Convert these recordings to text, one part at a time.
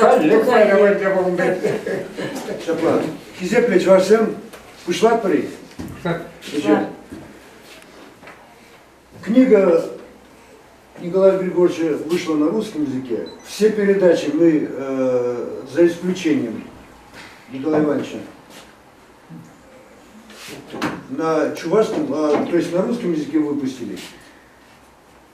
Каллех вӑйра Ҫапла. Хисеплӗ чӑвашсем, пуҫлатпӑр-и? Книга Николая Григорьевича вышла на русском языке. Все передачи мы, за исключением Николая Ивановича, на чувашском, то есть на русском языке выпустили.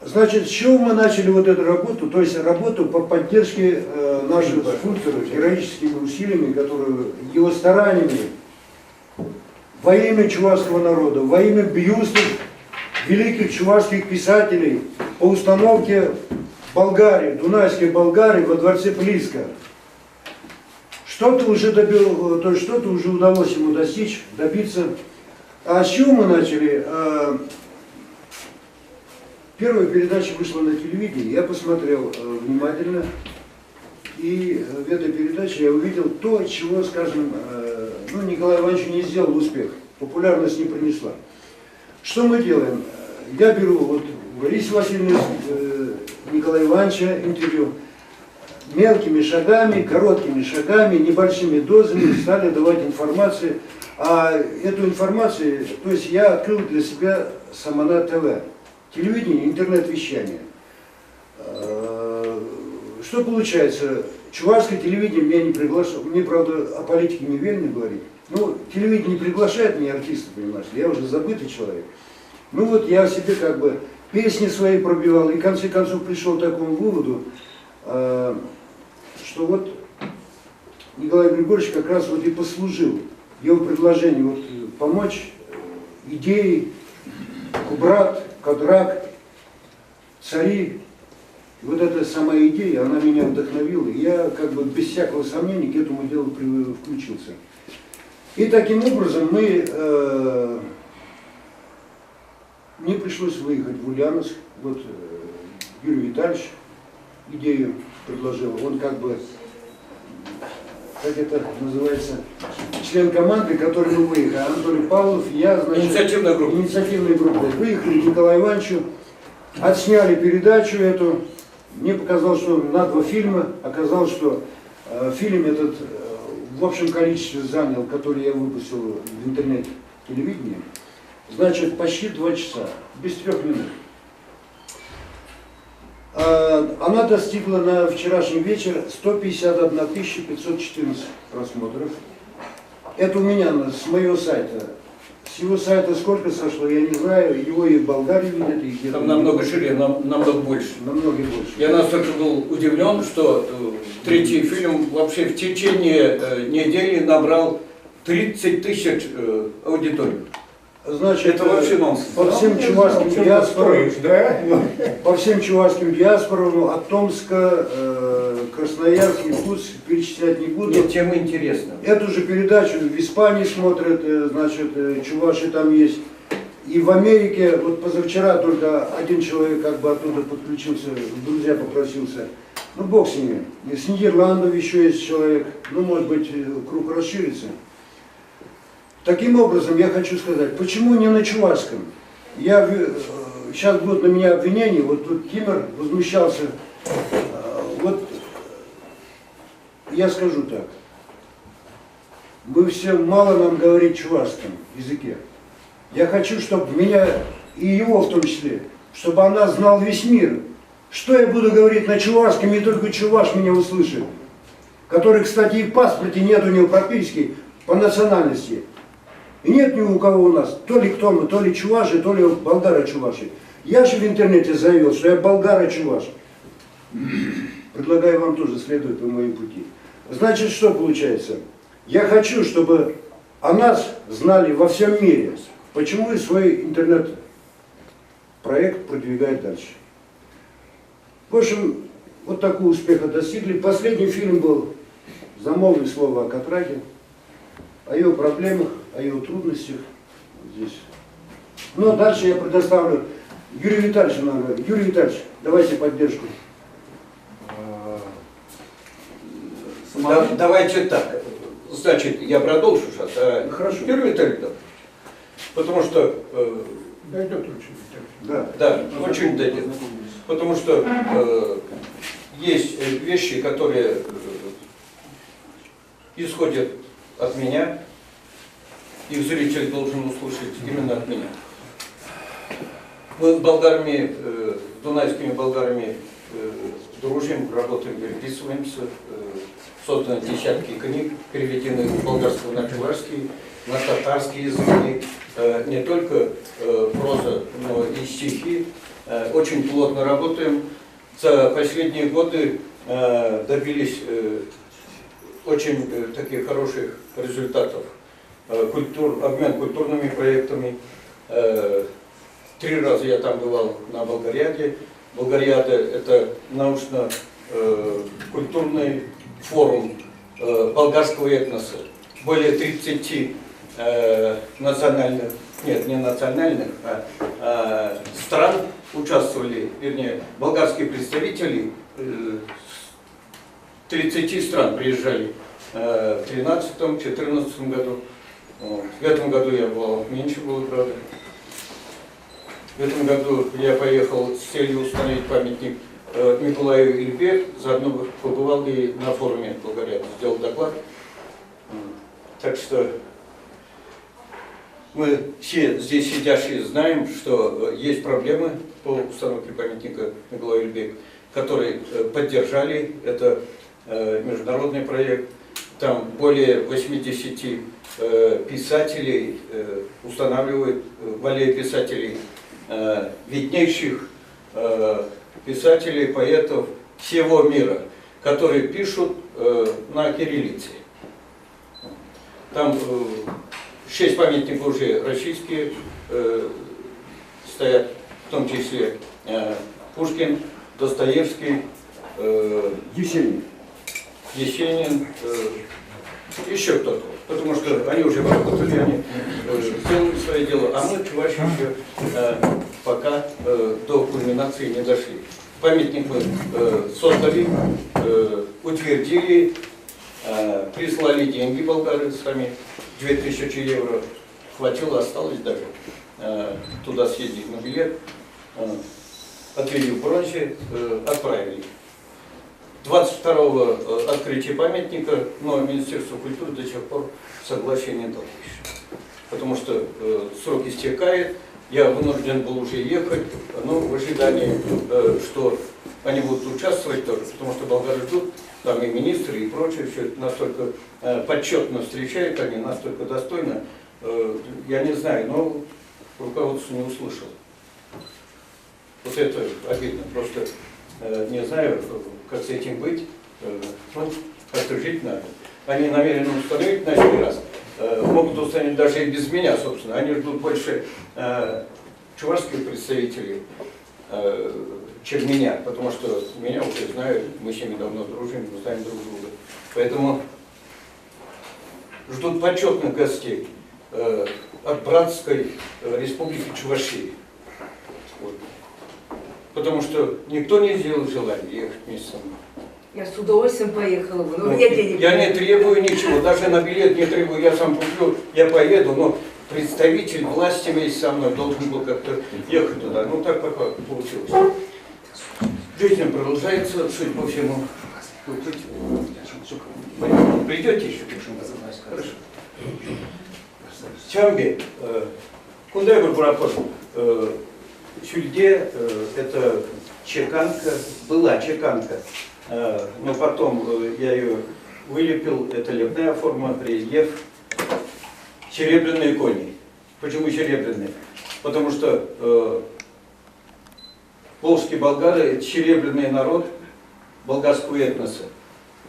Значит, с чего мы начали вот эту работу? То есть работу по поддержке нашего скульптора героическими усилиями, которые его стараниями во имя чувашского народа, во имя бюстов великих чувашских писателей по установке Болгарии, Дунайской Болгарии во дворце Плиска. Что-то уже добил, то есть что-то уже удалось ему достичь, добиться. А с чего мы начали? Первая передача вышла на телевидении, я посмотрел внимательно, и в этой передаче я увидел то, чего, скажем, ну, Николай Иванович не сделал успех, популярность не принесла. Что мы делаем? Я беру вот у Ларисы Васильевны, Николая Ивановича интервью, мелкими шагами, короткими шагами, небольшими дозами стали давать информацию. А эту информацию, то есть я открыл для себя Самана ТВ, телевидение, интернет-вещание. Что получается? Чувашское телевидение меня не приглашает, мне, правда, о политике не велено говорить. Ну, телевидение не приглашает меня артиста, понимаешь, я уже забытый человек. Ну вот я себе как бы песни свои пробивал, и в конце концов пришел к такому выводу, что вот Николай Григорьевич как раз вот и послужил его предложение вот помочь идее Кубрат, Кадрак, цари. И вот эта сама идея, она меня вдохновила, и я как бы без всякого сомнения к этому делу включился. И таким образом мне пришлось выехать в Ульяновск. Вот Юрий Витальевич идею предложил, он как бы, как это называется, член команды, который мы выехали, Анатолий Павлов, я, значит, инициативная группа. Инициативная группа. Выехали к Николаю Ивановичу, отсняли передачу эту. Мне показалось, что на 2 фильма, оказалось, что фильм этот в общем количестве занял, который я выпустил в интернет-телевидении, значит, почти 2 часа, без 3 минут. Она достигла на вчерашний вечер 151 514 просмотров. Это у меня с моего сайта. С его сайта сколько сошло, я не знаю. Его и в Болгарии видят, и где-то. Там намного шире, намного больше. Намного больше. Я настолько был удивлен, что третий фильм вообще в течение недели набрал 30 тысяч аудиторий. Значит, это вообще нонсенс. По всем чувашским диаспорам, да? По всем чувашским диаспорам, от Томска, Красноярск, Якутск, перечислять не буду. Нет, тема интересна. Эту же передачу в Испании смотрят, значит, чуваши там есть. И в Америке, вот позавчера только один человек как бы оттуда подключился, в друзья попросился. Ну, бог с ними. С Нидерландов еще есть человек, ну, может быть, круг расширится. Таким образом, я хочу сказать, почему не на чувашском? Сейчас будут на меня обвинения, вот тут Тимур возмущался. Вот я скажу так. Мы все мало нам говорить чувашском языке. Я хочу, чтобы меня, и его в том числе, чтобы она знал весь мир. Что я буду говорить на чувашском, не только чуваш меня услышит. Который, кстати, и в паспорте нет у него прописки по национальности. И нет ни у кого у нас, то ли кто мы, то ли чуваши, то ли болгары-чуваши. Я же в интернете заявил, что я болгары-чуваш. Предлагаю вам тоже следовать по моему пути. Значит, что получается? Я хочу, чтобы о нас знали во всем мире. Почему и свой интернет-проект продвигать дальше. В общем, вот такого успеха достигли. Последний фильм был «Замолви слово о Катраке», о ее проблемах, о ее трудностях. Вот здесь. Но дальше я предоставлю Юрию Витальевичу. Юрий Витальевич, давайте поддержку. Да, давайте так. Значит, я продолжу сейчас. Хорошо. Юрий Витальевич, да. Потому что... Дойдет очень. Да. Да, очень дойдет. Потому что есть вещи, которые исходит от меня, и зритель должен услышать именно от меня. Мы с болгарами, с дунайскими болгарами дружим, работаем, переписываемся. Созданы десятки книг, переведены с болгарского на чувашский, на татарский языки. Не только проза, но и стихи. Очень плотно работаем. За последние годы добились очень таких хороших результатов. Обмен культурными проектами. 3 раза я там бывал на Болгариаде. Болгариада – это научно-культурный форум болгарского этноса. Более 30 национальных, нет, не национальных, а стран участвовали, вернее, болгарские представители 30 стран приезжали в 13-14 году. В этом году я был, меньше было, правда. В этом году я поехал с целью установить памятник Николаю Ильбе, заодно побывал и на форуме Болгариады, сделал доклад. Так что мы все здесь сидящие знаем, что есть проблемы по установке памятника Николаю Ильбе, которые поддержали. Это международный проект. Там более 80 писателей устанавливают, более писателей, виднейших писателей, поэтов всего мира, которые пишут на кириллице. Там 6 памятников уже российские стоят, в том числе Пушкин, Достоевский, Есенин, Есенин, еще кто-то. Потому что они уже работали, они сделали свое дело, а мы, чуваши, еще пока до кульминации не дошли. Памятник мы создали, утвердили, прислали деньги болгары сами, 2000 евро хватило, осталось даже туда съездить на билет. Отвели в бронзе, отправили. 22-го открытие памятника, но Министерство культуры до сих пор согласия не дало еще. Потому что срок истекает, я вынужден был уже ехать, но в ожидании, что они будут участвовать тоже, потому что болгары ждут, там и министры, и прочее, все это настолько почетно встречают, они настолько достойно, я не знаю, но руководство не услышало. Вот это обидно, просто не знаю, как с этим быть, ну, как-то жить надо. Они намерены установить на сей раз, могут установить даже и без меня, собственно. Они ждут больше чувашских представителей, чем меня, потому что меня уже знают, мы с ними давно дружим, мы знаем друг друга. Поэтому ждут почетных гостей от братской республики Чувашии. Вот. Потому что никто не сделал желание ехать вместе со мной. Я с удовольствием поехала бы, но у меня денег Я не требую ничего, даже на билет не требую, я сам куплю, я поеду, но представитель власти вместе со мной должен был как-то ехать туда. Ну так пока получилось. Жизнь продолжается, судя по всему. Придете еще? Хорошо. Чамби, кундай прапор. Сюльде, это чеканка, была чеканка, но потом я ее вылепил, это лепная форма, рельеф, серебряные кони. Почему серебряные? Потому что волжские болгары – это серебряный народ болгарского этноса.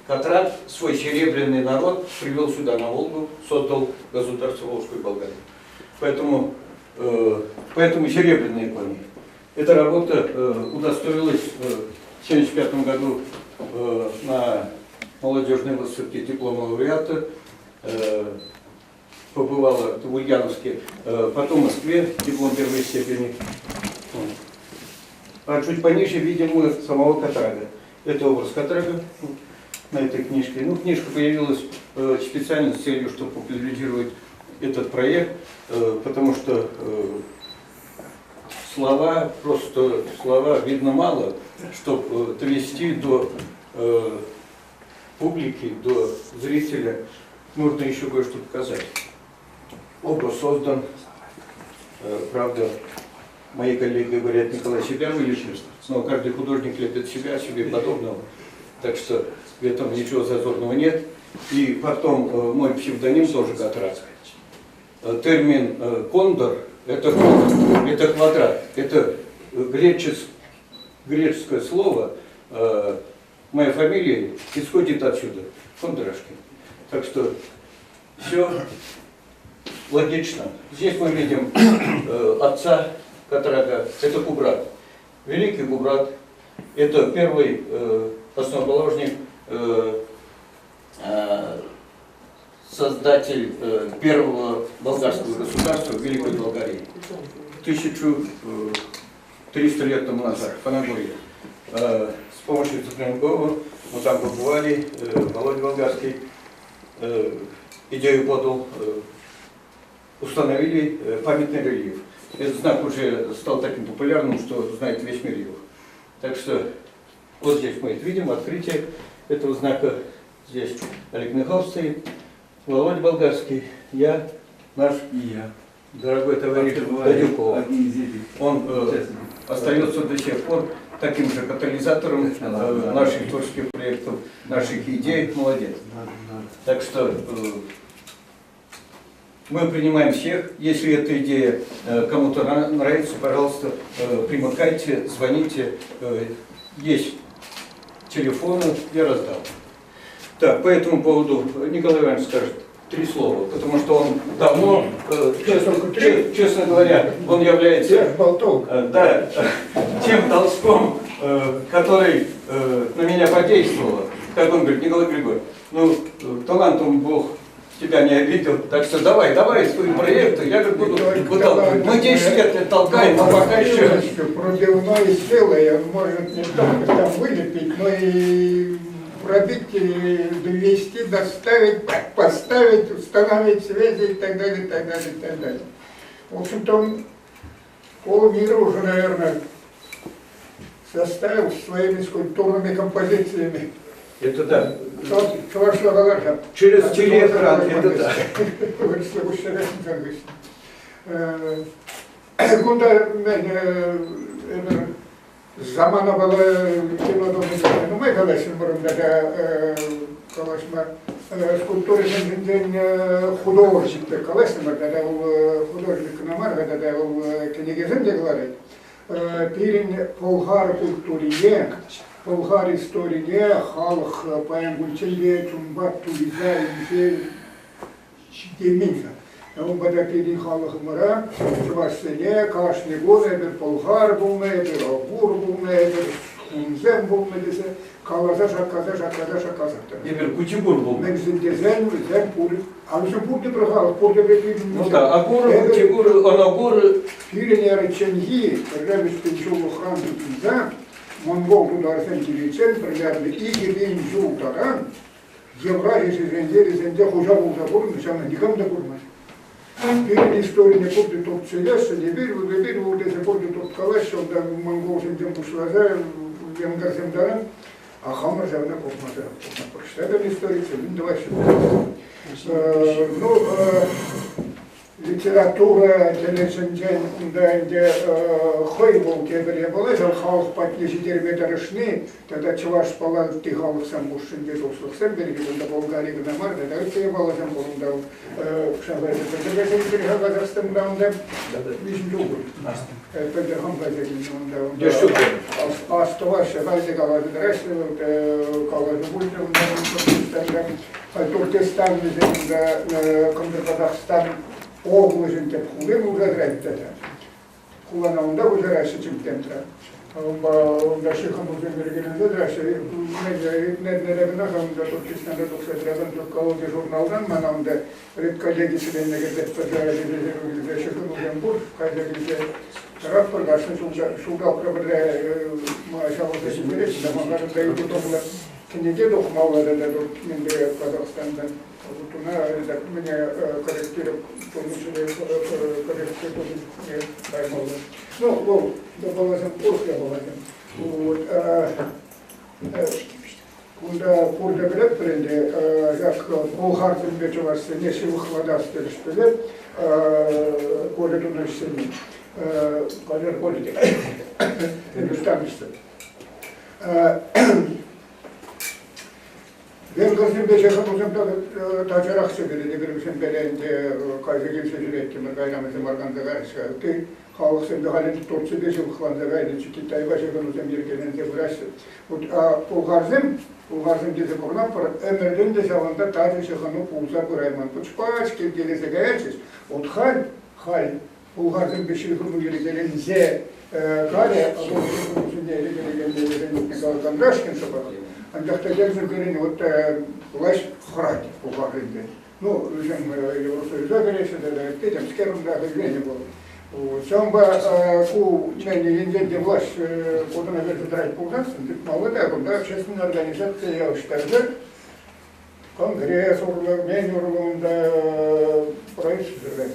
Катрат свой серебряный народ привел сюда, на Волгу, создал государство Волжскую Болгарию. Поэтому серебряные кони. Эта работа удостоилась в 1975 году на молодежной выставке диплома лауреата. Побывала в Ульяновске, потом в Москве, диплом первой степени. А чуть пониже видим мы самого Катрага. Это образ Катрага на этой книжке. Ну, книжка появилась специально с целью, чтобы популяризировать этот проект, потому что слова, просто слова видно мало, чтобы довести до публики, до зрителя нужно еще кое-что показать. Образ создан, правда, мои коллеги говорят, Николай себя вылечил, но каждый художник лепит себя, себе подобного. Так что в этом ничего зазорного нет. И потом мой псевдоним тоже Катрак. Термин кондор – это кондор, это квадрат, это греческое слово, моя фамилия исходит отсюда, Кондрашкин. Так что все логично. Здесь мы видим отца Катрака, это Кубрат. Великий Кубрат, это первый основоположник, создатель первого болгарского государства Великой Болгарии. 1300 лет тому назад, в Фанагории. С помощью Цыпленкова мы там побывали, Володя Болгарский идею подал, установили памятный рельеф. Этот знак уже стал таким популярным, что знает весь мир его. Так что вот здесь мы это видим, открытие этого знака. Здесь Олег Михайлович стоит, Володя Болгарский, я, наш И я. дорогой товарищ Открывали Гадюков. одни из этих Он участников. остается до сих пор таким же катализатором наших творческих проектов, наших идей. Молодец. Так что мы принимаем всех. Если эта идея кому-то нравится, пожалуйста, примыкайте, звоните. Есть телефоны, я раздал. Так, по этому поводу Николай Иванович скажет три слова, потому что он давно, честно говоря, он является Я ж болтал. Да, тем толчком, который на меня подействовал. Как он говорит, Николай Григорьевич, ну, талантом Бог тебя не обидел, так что давай, давай свои проекты, я говорю, буду Только выталкивать. Мы 10 лет не толкаем, а пока еще... Пробивной силой он может не только там вылепить, но и пробить, и довести, доставить, поставить, установить связи и так далее, и так далее, и так далее. В общем-то, он полмира уже, наверное, составил своими скульптурными композициями. Это да. Чувашла Через телеэкран, это да. Кунта замана была кино нумай калаҫрӑмӑр унта калаҫма скульптура ҫинчен художник пек калаҫрӑмӑр тата вӑл художник кӑна мар тата вӑл кӗнекесем те кӑларать. Пирӗн пӑлхар культурине, пӑлхар историне халӑх паян кунччен те чунпа туйса илсе ҫитеймен-ха. Унпа та пирӗн халӑхӑмӑра, чӑвашсене кашни кун эпир пӑлхар пулнӑ, эпир огур пулнӑ, эпир хунсем пулнӑ тесе каласа шаккаса шаккаса шаккаса тӑнӑ. Эпир кутигур пулнӑ. Мӗншӗн тесен вӗсем пур, а вӗсем пурте пӗр халӑх, пурте пӗр пирӗн. Ну да, агуры, кутигуры, оногуры. Пирӗн эрӑчченхи пӗрремӗш ҫуллӑхран тытӑнса монгол тутарсем киличчен примерно 2000 ҫул таран Еврази ҫӗрӗсенче хуҫа пулса пурӑннӑ, ҫавна никам та курмасть. Пирӗн историне пурте туртса илеҫҫӗ, эпир, эпир тесе пурте турткалаҫҫӗ, унта монголсенчен пуҫласа венгрсем таран, а хамӑр ҫавна пӑхмасӑр. Прочитали историксем, мӗн тӑваҫҫӗ. Ну, литература тӗлӗшӗнчен унта ӗнтӗ хӑй вӑл тепӗр япала ҫав халӑх патне ҫитерме тӑрӑшни тата чӑвашпала ытти халӑхсем хушшинче туслӑхсем пирки кунта Болгари кӑна мар тата ытти япаласем пур унта Казахстанда унта виҫӗм ҫул пуль. Пӗлтӗр хам кайса килнӗ унта. Астӑваҫҫӗ, кайса калаҫу тӑраҫҫӗ, калаҫу пулчӗ унта Туркестанда. Туркестан вӗсем унта Кӑнтӑр Казахстан облаҫӗн тӗп хули пулса тӑрать тата. Хулана унта куҫараҫҫӗ Чимкентра. Унта ҫыхӑнусем йӗркеленсе тӑраҫҫӗ. Кӑна унта Туркестанда тухса тӑракан Туркологи журналтан мана унта редколлеги членне кӗртетпӗр, ҫыхӑнусем пур, кайса килсе тӑратпӑр, кашни ҫулталӑкра пӗрре ҫавӑнса ҫитереҫҫӗ, мана ыйту тӑмлӑ кӗнеке тухмалла тата мӗнле Казахстантан. Вот она меня корректировал, корректировал каймалла. Ну, вӑл япаласем, урӑх япаласем. Вот. Кунта пурте пӗлетпӗр ӗнтӗ, ҫак пӑлхарсемпе чӑвашсене ҫывӑхлатас тӗлӗшпеле Коля тунӑ ӗҫсене. Коля Коля те Хиндустанӗҫсем. Венгрсемпе ҫыхӑнусем тачӑрах ҫӗкӗлет. Эпир вӗсемпеле ӗнтӗ кайса килсе ҫӳреттӗмӗр, кайран вӗсем арканса кайрӗҫ. Ытти халӑхсемпе халь ӗнтӗ Турципе ҫывӑхланса кайнӑччӗ, Китайпа ҫыхӑнусем йӗркеленсе пыраҫҫӗ. Вот пӑлхарсем, пӑлхарсем тесе пӑхнатпӑр, ӗмӗртен те ҫавӑнта тачӑ ҫыхӑну пулса пырайман. Пӑч-пач килкелесе каятчӗҫ. Вот халь, халь пӑлхарсемпе ҫыхӑну йӗркеленсе кайрӗ, вӑл ҫыхӑнусене йӗркелекенне Николай Кондрашкин шӑпах. Анчах та Ельцин вот влаҫ хӑрать пӑлхарсенчен. Ну, вӗсем Евросоюза кӗреҫҫӗ тата ытти темскер унта хӑйсен вӑл. Ҫавӑнпа ку енчен те влаҫ кутӑна персе тӑрать пулсассӑн, тытмалла та кунта общественная организация явӑҫтарса конгресс урлӑ, мен урлӑ унта правительство тӑрать.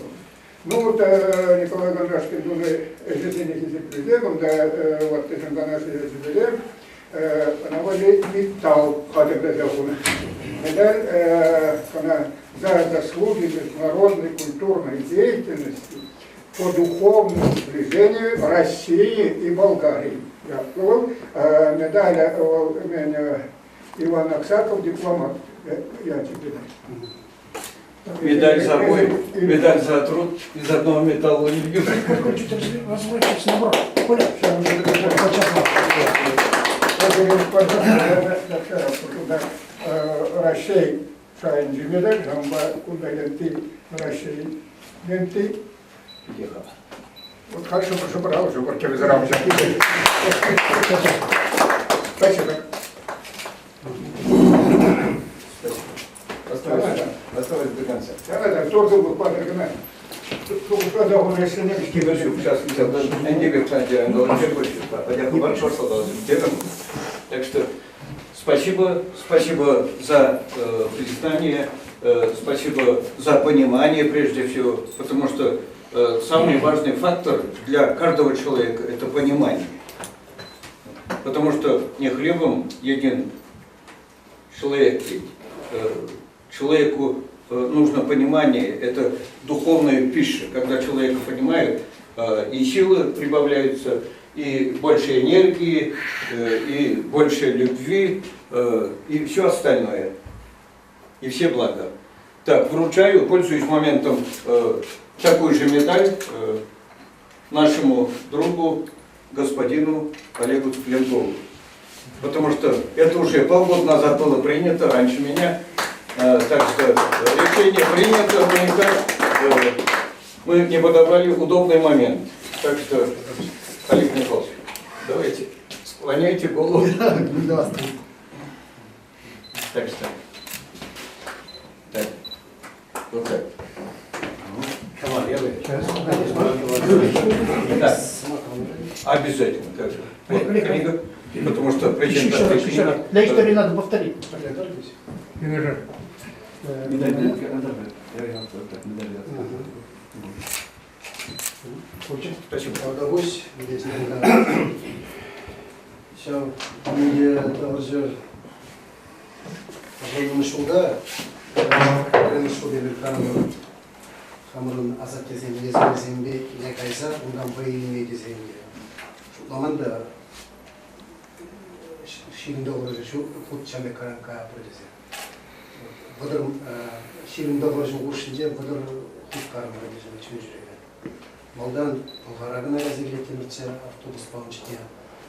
Ну вот Николай Кондрашкин тунӑ ӗҫӗсене хисеплесе кунта ваттисен канашӗ ячӗпеле ӑна валли металл хатӗрлесе хунӑ. Медаль ӑна за заслуги международной культурной деятельности по духовному сближению России и Болгарии. Вӑл медаль Иван Аксаков дипломат ячӗпе. Медаль за бой, медаль за труд из одного металла не бьют. Раҫҫей шайӗнчи медаль, ҫавӑнпа кунта ленти Раҫҫей ленти. Вот как шӑпӑр-шӑпӑр, шӑпӑр телевизора Спасибо. Осталось до конца. Да, тоже был подарок. Так что спасибо, спасибо за признание, спасибо за понимание прежде всего, потому что самый важный фактор для каждого человека – это понимание. Потому что не хлебом един человек ведь. Человеку нужно понимание, это духовная пища. Когда человека понимают, и силы прибавляются, и больше энергии, и больше любви, и все остальное, и все блага. Так, вручаю, пользуясь моментом, такую же медаль нашему другу, господину Олегу Цыпленкову. Потому что это уже полгода назад было принято, раньше меня. Так что решение принято, но никак мы не подобрали удобный момент. Так что, Олег Михайлович, давайте, склоняйте голову. Так что, так, вот так. Так, обязательно, как же. Вот книга, потому что презентация Еще раз. Для истории надо повторить. Спасибо. Тавтапуҫ, ҫав мӗнле тавӑрчӑр пӗрремӗш ҫулта, пӗрремӗш ҫул эпир хамӑрӑн асаттесен несӗлӗсемпе киле кайса унтан вӑй илме тесе ӗнтӗ шутламан та 29 ҫул хут ҫав пек каятпӑр тесе. 30 29 ҫул хушшинче 30 хут карӑмӑр тесе чун ҫӳреве. Малтан Пӑлхара кӑна кайса килеттӗмӗрччӗ автобуспа ун чухне.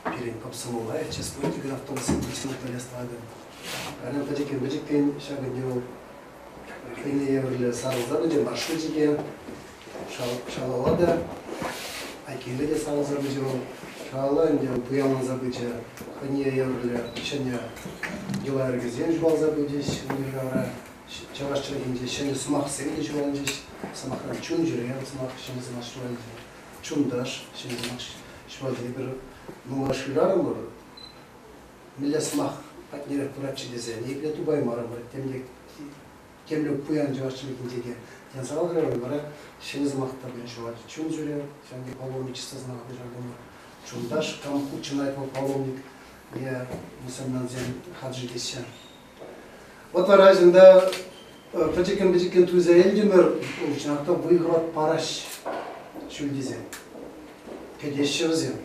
Пирӗн комсомола спутникӗн автобусӗ пичетленес тӑватӑ. Кайран пӗчӗккӗн-пӗчӗккӗн ҫак ӗнтӗ вӑл хӑйне евӗрлӗ сарӑлса пычӗ, маршручӗ те шалалла та, айккинелле те сарӑлса пычӗ вӑл. Шалалла ӗнтӗ вӑл пуянланса пычӗ, хӑйне евӗрлӗ ҫӗнӗ йӑла-йӗркесем ҫуралса пычӗҫ ун йӗри-тавра. Чӑваш чӗлхинче ҫӗнӗ сӑмахсем те ҫуралчӗҫ. Сӑмахран, чун-чӗре сӑмах, ҫӗнӗ сӑмах ҫуралчӗ. Чунташ ҫӗнӗ сӑмах ҫуралчӗ. Эпир нумай шырарӑмӑр, мӗнле сӑмах патнерех пыратчӗ тесе ниепле тупаймарӑмӑр. Темле, темле пуян чӑваш чӗлхинче те тен сахалрах вара ҫӗнӗ сӑмах та пулин ҫуралчӗ. Чун-чӗре, ҫавӑн пек паломничество сӑмаха пуҫартӑмӑр. Чунташ, кам хутшӑнать вӑл паломник. Е мусульмансем хаджи теҫҫӗ. Вот вара ҫында пӗчӗккӗн-пӗчӗккӗн туйса илтӗмӗр, чӑнах та вӑй-хӑват параҫ ҫӳлтисем. Кӗтеҫҫӗ вӗсем.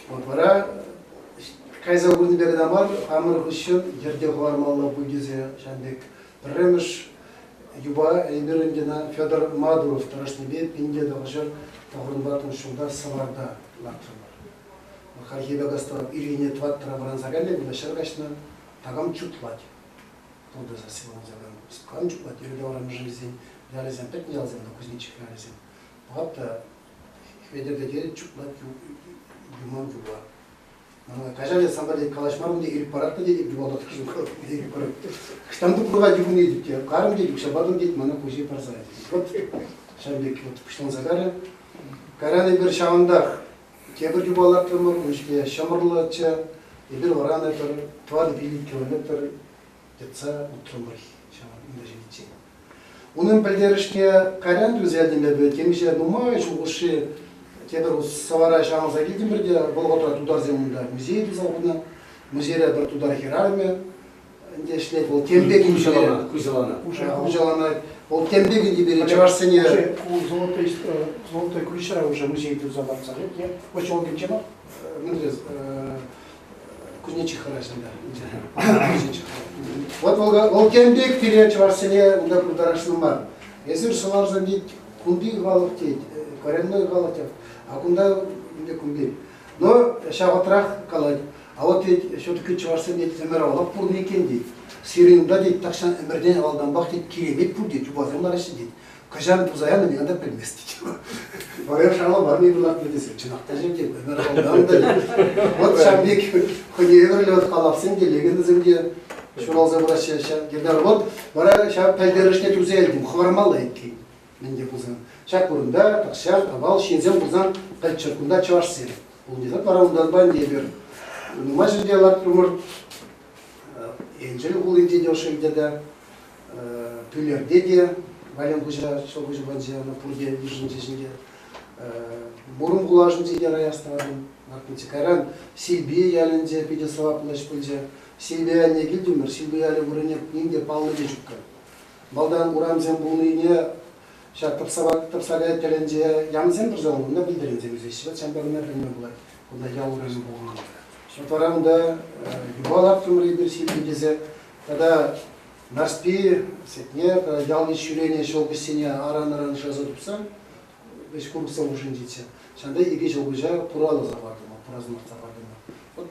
Вот вара кайса курнипе кӑна мар, хамӑр хыҫҫӑн йӗрте хӑвармалла пуль тесе ҫавӑн пек пӗрремӗш юпа эпир ӗнтӗ ӑна Федор Мадуров тӑрӑшнипе 1994 ҫулта Сӑварта лартрӑмӑр. Хальхи пек астӑвап, ирхине тӑваттӑра вӑранса кайнӑ, кунта ҫӗр каҫнӑ, такам чутлать. Пултӑса сывланса кайнӑ. Кам чутлать? Йӗрке мӗншӗн ялӗсем пӗтнӗ ялсем, Кузнечик ялӗсем. Пӑхап та Хветӗр тете чутлать юман юпа. Каҫар я санпа тет калаҫмарӑм те ирӗк паратпӑр тет, юпа ирӗк парать. Хӑҫтан тупрӑва юпуне тет те, карӑм тет, укҫа патӑм тет, мана хуҫи парса. Вот ҫавӑн пек вот пуҫланса карӗ. Кайран эпир ҫавӑнтах тепӗр юпа лартрӑмӑр, ун ҫине ҫӑмӑрлӑччӗ. Эпир вара ӑна пӗр тӑватӑ-пилӗк километр йӑтса утрӑмӑр ҫавӑн ҫитиччен. Унӑн пӗлтерӗшне кайран туйса илтӗм эпӗ, темиҫе нумай ҫул хушши тепӗр сӑвара ҫаврӑнса килтӗмӗр те вӑл вӑхӑтра тутарсем унта музей туса хунӑ. Музейре пӗр тутар хӗрарӑмӗ ӗнтӗ ӗҫлет. Вӑл тем пек хуҫаланать. Хуҫаланать. Вӑл тем пек ӗнтӗ пире чӑвашсене... Ку Золотой ключра уже музей туса лартса, е поселокӗнче мар? Мӗнле Кузнечихӑра ҫында. Вот вӑл тем пек пире чӑвашсене унта пултарасшӑн мар. Эсир сӑварсем тет, кунти халӑх тет, коренной халӑх тет, а кунта кунти. Но ҫав калать, а вот тет, все-таки чӑвашсем тет, ӗмӗр авалах пурӑннӑ иккен тет. Сирӗн унта тет, тахҫан ӗмӗртен авалтанпах тет, киремет пур тет, юпасем лараҫҫӗ тет. Кӑҫан туса янӑ никам та пӗлмест тет. Вара шала барни лартнӑ тесе чӑнах та ҫав тет. Ӗмӗр та Вот ҫав пек хӑйне евӗрлӗ вот халапсем те, легендӑсем те ҫуралса пыраҫҫӗ ҫав Гердар. Вот вара ҫав пӗлтерӗшне туса илтӗм, хӑвармалла иккен. Мӗн те пулсан. Ҫак вырӑнта тахҫан авал ҫынсем пулсан пӗлччӗр, кунта чӑвашсем. Пулнисем вара унтанпа ӗнтӗ эпир нумай ҫӗрте лартрӑмӑр. Энчел хулинче те ӑшшӗ те, Пӳлерте те Валем хуҫа ҫӑлкуҫӗ патӗнче ӑна пурте йышӑнчӗҫ ӗнтӗ. Муром хулашӗнче те рая астӑватӑн. Лартнӑччӗ. Кайран Силпи ялӗнче питӗ сӑваплӑ ӗҫ пулчӗ. Силпи ялне килтӗмӗр. Силпи ялӗ вырӑнне ним те паллӑ те ҫуккӑ. Малтан урамсем пулнине ҫак тӑпсакай тӗлӗнче ямсем тӑрса унта пӗлтеренсем ӳсеҫҫӗ. Вӑт ҫавӑнпа кӑна пӗлме пулать. Кунта ял урамӗ пулнӑ. Ҫак вара унта юпа лартрӑмӑр эпир Силпи тесе. Тата Нарспи сетне тата ялти ҫӳренӗ ҫӑлкуҫсене аран-аран шыраса тупса вӗҫ курӑксем хушшинчеччӗ. Ҫавӑнта икӗ ҫӑлкуҫа пураласа патӑмӑр, пурасӑмӑр патӑмӑр. Вот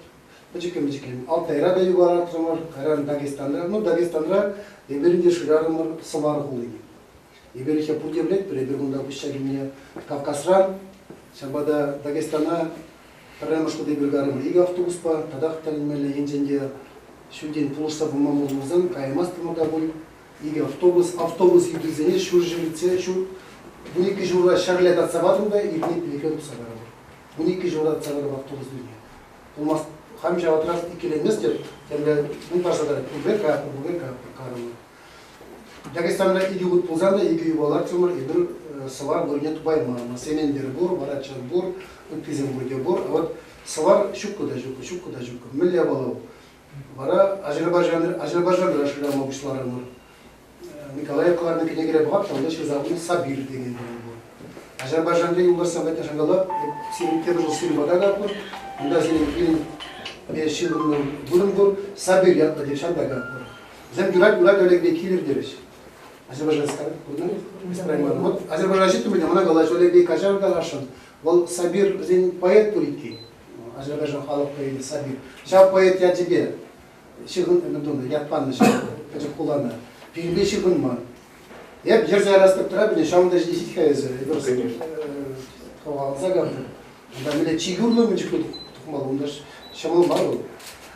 пӗчӗккӗн-пӗчӗккӗн Алтайра та юпа кайран Дагестанра. Ну, Дагестанра эпир ӗнтӗ шырарӑмӑр Сӑвар хулине. Эпир ӗҫе пурте пӗлетпӗр, эпир кунта куҫса килнӗ Кавказран. Ҫавӑнпа та Дагестана пӗрремӗш хут эпир карӑмӑр икӗ автобуспа, татах тӗлӗнмелле енчен те ҫӳлтен пулӑшса пыма пулсан каймастӑмӑр та пуль. Икӗ автобус, автобус ыйтусене ҫур ҫӗрлетсе ҫур 12 ҫурра ҫӗрле татса патӑм та иртне пилӗке тухса карӑмӑр. 12 ҫурра татса патӑм автобус ыйтне. Пулмасть, хам ҫавӑтрах иккӗленместӗп, темле мӗн парса тӑрать, пурпӗр каятпӑр, пурпӗр каятпӑр карӑмӑр. Дагестанра икӗ хут пулсан та икӗ юпа лартрӑмӑр, эпир сӑвар вырӑнне тупаймарӑмӑр. Сементер пур, Варачан пур, ыттисем пурте пур. А вот сӑвар ҫуккӑ та ҫуккӑ, ҫуккӑ та ҫуккӑ. Мӗнле япала Вара Азербайджан, Азербайджанра шырама пуҫларӑмӑр. Николай кӑларнӑ кӗнекере пӑхап та унта ҫырса хунӑ Сабир текен вырӑн пур. Азербайджанри юлташсем патне шӑнкӑлап, сирӗн тепӗр ҫул сирӗн пата капӑр, унта сирӗн пирӗн ҫыхӑннӑ вырӑн пур, Сабир ятлӑ тет, ҫавӑнта капӑр. Вӗсем юрать, юрать Олегпе килӗр терӗҫ. Азербайджан курнӑ? Вот Азербайджан ҫитрӗм те мана калаҫ, Олегпе каҫар каласшӑн. Вӑл Сабир вӗсен поэт пур иккен. Азербайджан халӑх поэчӗ Сабир. Ҫав поэт ячӗпе ҫыхӑннӑ тунӑ, ят панӑ ҫав пӗчӗк хулана. Пирӗнпе ҫыхӑнман. Эп йӗрсе ярас тӑк тӑра пине ҫавӑнта ҫитет-ха эсӗ. Эпир хавхаланса кайрӑм. Унта мӗнле чи юрлӑ мӗн чухлӗ тухмалла, унта ҫӑмӑл мар вӑл.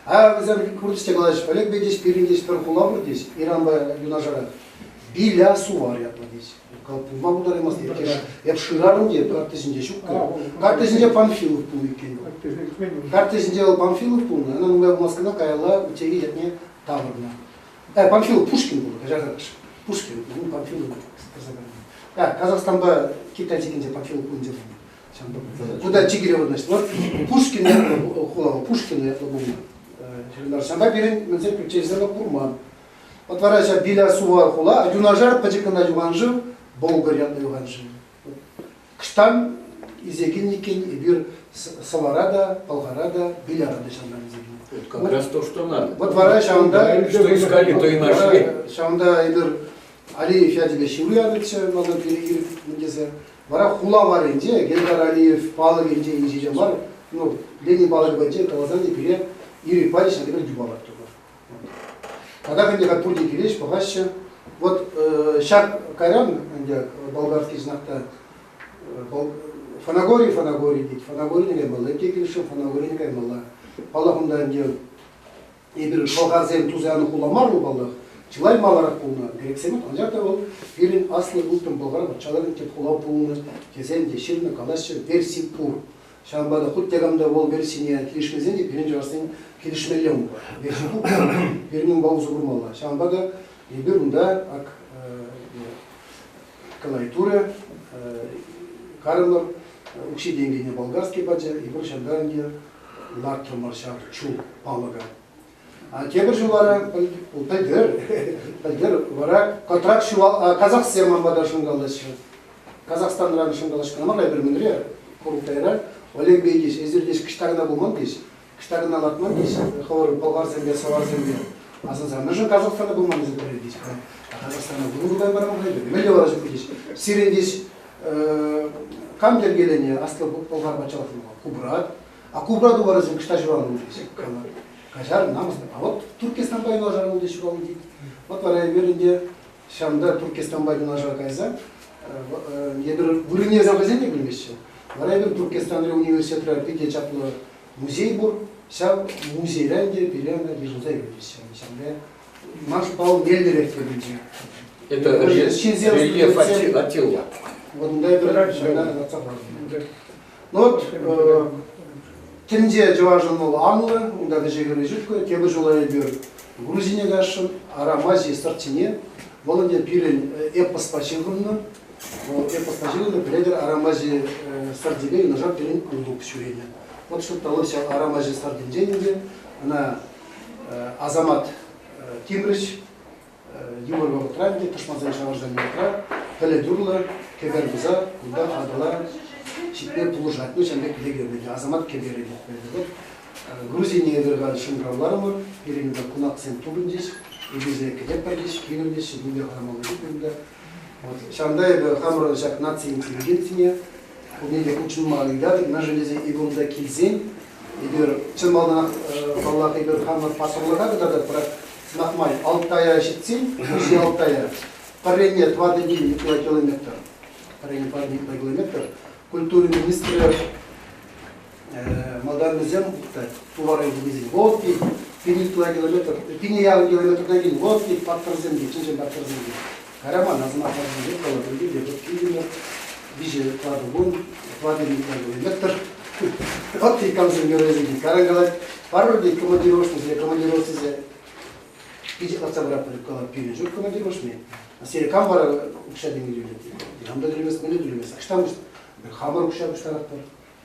А вӗсем курчӗҫ те калаҫҫӗ, Олег Бедич пирӗн теҫ пӗр хула пур теҫ, Иранпа юнашарах. Биля Сувар ятлӑ теҫ. Пулма пултараймасть. Эп шырарӑм те, карта ҫинче ҫук. Карта ҫинче Панфилов пулнӑ иккен. Карта ҫинче вӑл Панфилов пулнӑ, ӑна нумай пулмасть кӑна каялла Утеги ятне тавӑрнӑ. Панфилов Пушкин пулнӑ, каҫарсӑр. Пушкин, Панфилов тӑрса кайнӑ. Казахстанпа Китай чиккинче Панфилов хулинче пулнӑ. Куда чикӗре вырнаҫнӑ. Вот Пушкин ятлӑ хула, Пушкин ятлӑ пулнӑ. Ҫырӑнтарчӗ. Ҫавӑнпа пирӗн мӗнсем пӗчченсем курман. Вот вара ҫав Биля Сувар хула, юнашар пӗчӗк кӑна юханшыв, Болгар ятлӑ юханшыв. Кӑштан илсе килнӗ иккен эпир Сӑвара та, Пӑлхара та, Биляра та ҫавна илсе килнӗ. Вот как раз то, что надо. Вот вара ҫавӑнта... Что искали, то и нашли. Ҫавӑнта эпир Алиев ячӗпе ҫыру янӑччӗ малтан пире ирӗк тесе. Вара хула варринче Гейдар Алиев палӑкӗнче инҫе мар, ну, Ленин палӑкӗ патӗнче каласан те пире ирӗк пачӗҫ, ҫавна пӗр юпа лартрӑмӑр. Татах ӗнтӗ халь пурте килеҫ, пӑхаҫҫӗ. Вот ҫак кайран ӗнтӗ болгарский знакта Фанагорий, Фанагорий тет. Фанагорине каймалла, те килӗшрӗ, Фанагорине каймалла. Паллах, унта ӗнтӗ эпир пӑлхарсем туса янӑ хула мар вӑл, паллах, чылай маларах пулнӑ грексем, анчах та вӑл пирӗн аслӑ ылтӑн пӑлхар патшалӑхӗн тӗп хула пулнӑ тесен те ҫырнӑ, калаҫҫӗ, верси пур. Ҫавӑнпа та хуть те кам та вӑл версине килӗшмесен те пирӗн чӑвашсен килӗшмелле унпа. Верси пур, пирӗн унпа усӑ курмалла. Ҫавӑнпа та эпир унта ак Николай Турӗ, карӑмӑр, укҫи-тенкине болгарский пачӗ, эпир ҫавна ӗнтӗ лартрӑмӑр ҫав чул палӑка. А тепӗр ҫул вара, пӗлтӗр, пӗлтӗр вара контракт ҫуал, казахсем манпа та шӑнкалаҫҫӗ. Казахстанран шӑнкалаҫ кӑна мар, эпир мӗнре, Курултайра, Олег Бейдич, эсир здесь кӑҫта кӑна пулман теҫ, кӑҫта кӑна лартман теҫ, хӑвӑр пӑлхарсемпе, сӑварсемпе асӑнса. Мӗншӗн Казахстана пулман тесе пӗлер теҫ. Казахстана вырӑн тупаймарӑм пӗлер. Мӗнле вара ҫук теҫ. Сирӗн теҫ, кам йӗркеленӗ Аслӑ Пӑлхар патшалӑхне? Кубрат. А Кубрат варасем кӑҫта ҫуралнӑ теҫ. Каҫар, намӑс. А вот Туркестанпа юнашар пулнӑ ҫуралнӑ тет. Вот вара эпир ӗнтӗ ҫавӑнта Туркестанпа юнашар кайса эпир вырӑнне хӑйсем те пӗлмеҫҫӗ. Вара эпир Туркестанри университетра питӗ чаплӑ музей пур. Ҫав музейре ӗнтӗ пире ӑна йышӑнса илчӗҫ. Ҫавӑнпа ман шутпа вӑл меллӗрех те пулчӗ. Это рельеф Аттила. Вот унта эпир ҫакна лартса хӑварнӑ. Ну вот, тӗнче чӑвашӑн вӑл анлӑ, унта вӗҫе-хӗрри ҫук, тепӗр ҫула эпир Грузине кайсшӑн, Арамази сӑртсене, вӑл ӗнтӗ пирӗн эпоспа ҫыхӑннӑ. Вӑл эпоспа ҫыхӑннӑ, пӗлетӗр, Арамази сӑртипе юнашар пирӗн улук ҫӳренӗ. Вот шутлалӑх ҫав Арамази сӑртӗнчен ӗнтӗ ӑна Асамат Тимрӗҫ йывӑр вӑхӑтра ӗнтӗ тӑшмансем ҫавӑрса вӑхӑтра пӗлӗт урлӑ кӗпер туса кунта Атӑла ҫитме пулӑшать. Ну, ҫавӑн пек легенда, Асамат кӗперӗ тет. Грузине эпир халь шӑнкӑравларӑмӑр, пирӗн унта кунаксем тупӑнчӗҫ, эпир кӗтетпӗр теҫ, килӗр теҫ, нимпе хӑрамалла ҫук унта. Вот. Ҫавӑнта эпӗ хамӑрӑн ҫак наци интеллигенцине пурне те хутшӑнма ыйтатӑп, мӗншӗн тесен эпир унта килсен эпир чӑн малтанах, паллах, эпир хамӑр паттӑрлӑха кӑтартатпӑр, Сӑмах май, Алтая ҫитсен, Туҫи Алтая, пӗррене 4,000 ытла километр, пӗррене 4,000 ытла километр, культура министрӗ малтан вӗсем Тувара илнисен вот тет, пин ытла километр, пине яхӑн километртан килнӗ вот тет, паттӑрсем те, чӑн-чӑн паттӑрсем те. Караман асӑна паттӑрсем калатӑн те, вот килтӗмӗр, виҫӗ тӑватӑ кун, 4,000 ытла километр. Вот тет камсем геройсем тет. Каран калать, пару тет командировочный, командировочный питӗ лартса пыратпӑр, калать, пирӗн ҫук командировочный. Сире кам вара укҫа-тенкӗ тӳлет? Никам та тӳлемест, мӗнле тӳлемест? Ӑҫтан хамӑр укҫа пуҫтаратпӑр,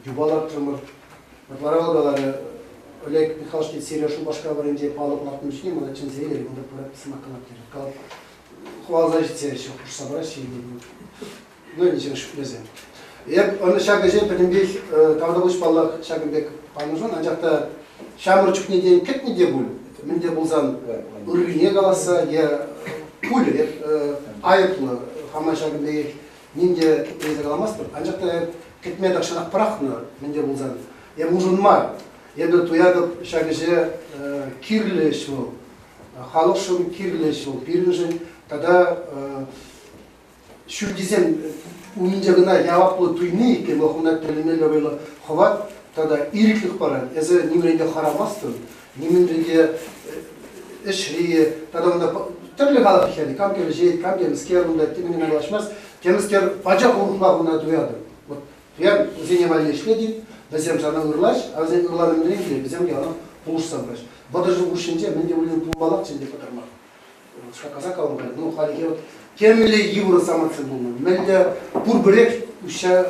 юпа лартрӑмӑр. Вот вара вӑл каларӗ, Олег Михайлович тет, сире Шупашкар варринче палӑк лартнӑ чухне мана чӗнсе илӗр, унта пырать сӑмах калать терӗ. Калать, хӑваласа ҫитсе ӗҫе хушса параҫҫӗ. Ну, ничего шӳтлесе. Эп ӑна ҫак ӗҫе пӗтӗмпех тавтапуҫ паллах ҫакӑн пек панӑшӑн, анчах та ҫамрӑк чухне тен кӗтнӗ те пуль, мӗн те пулсан ыррине каласса е пуль, эп айӑплӑ, хама ҫакӑн пекех ним те кӗтмесе каламастӑп, анчах та эп кӗтме тахҫанах пӑрахнӑ, мӗн те пулсан. Эп уншӑн мар, эпӗ туятӑп ҫак ӗҫе кирлӗ ӗҫ вӑл, халӑхшӑн кирлӗ ӗҫ вӑл, пирӗншӗн тата ҫӳлтисем умӗнче кӑна яваплӑ туйни иккен вӑл хӑвна тӗлӗнмелле вӑйлӑ хӑват тата ирӗклӗх парать. Эсӗ нимрен те хӑрамастӑн, нимӗнрен те ӗҫри тата унта тӗрлӗ халӑх иккен, кам кӗвӗҫет, кам темӗскер унта темӗн калаҫмасть, темӗскер пачах урӑхла хуна туятӑн. Вот туян вӗсене валли ӗҫлетӗн, вӗсем сана ырлаҫ, а вӗсен ырланӑ мӗнрен килет, вӗсем яланах пулӑшса пыраҫ. 30 ҫул хушшинче мӗн те пулин пулмаллахчӗ ӗнтӗ пӑтӑрмах. Шаккаса калӑм ну хальхи вот темле йывӑр самантсем пулнӑ. Мӗнле пурпӗрех уҫҫа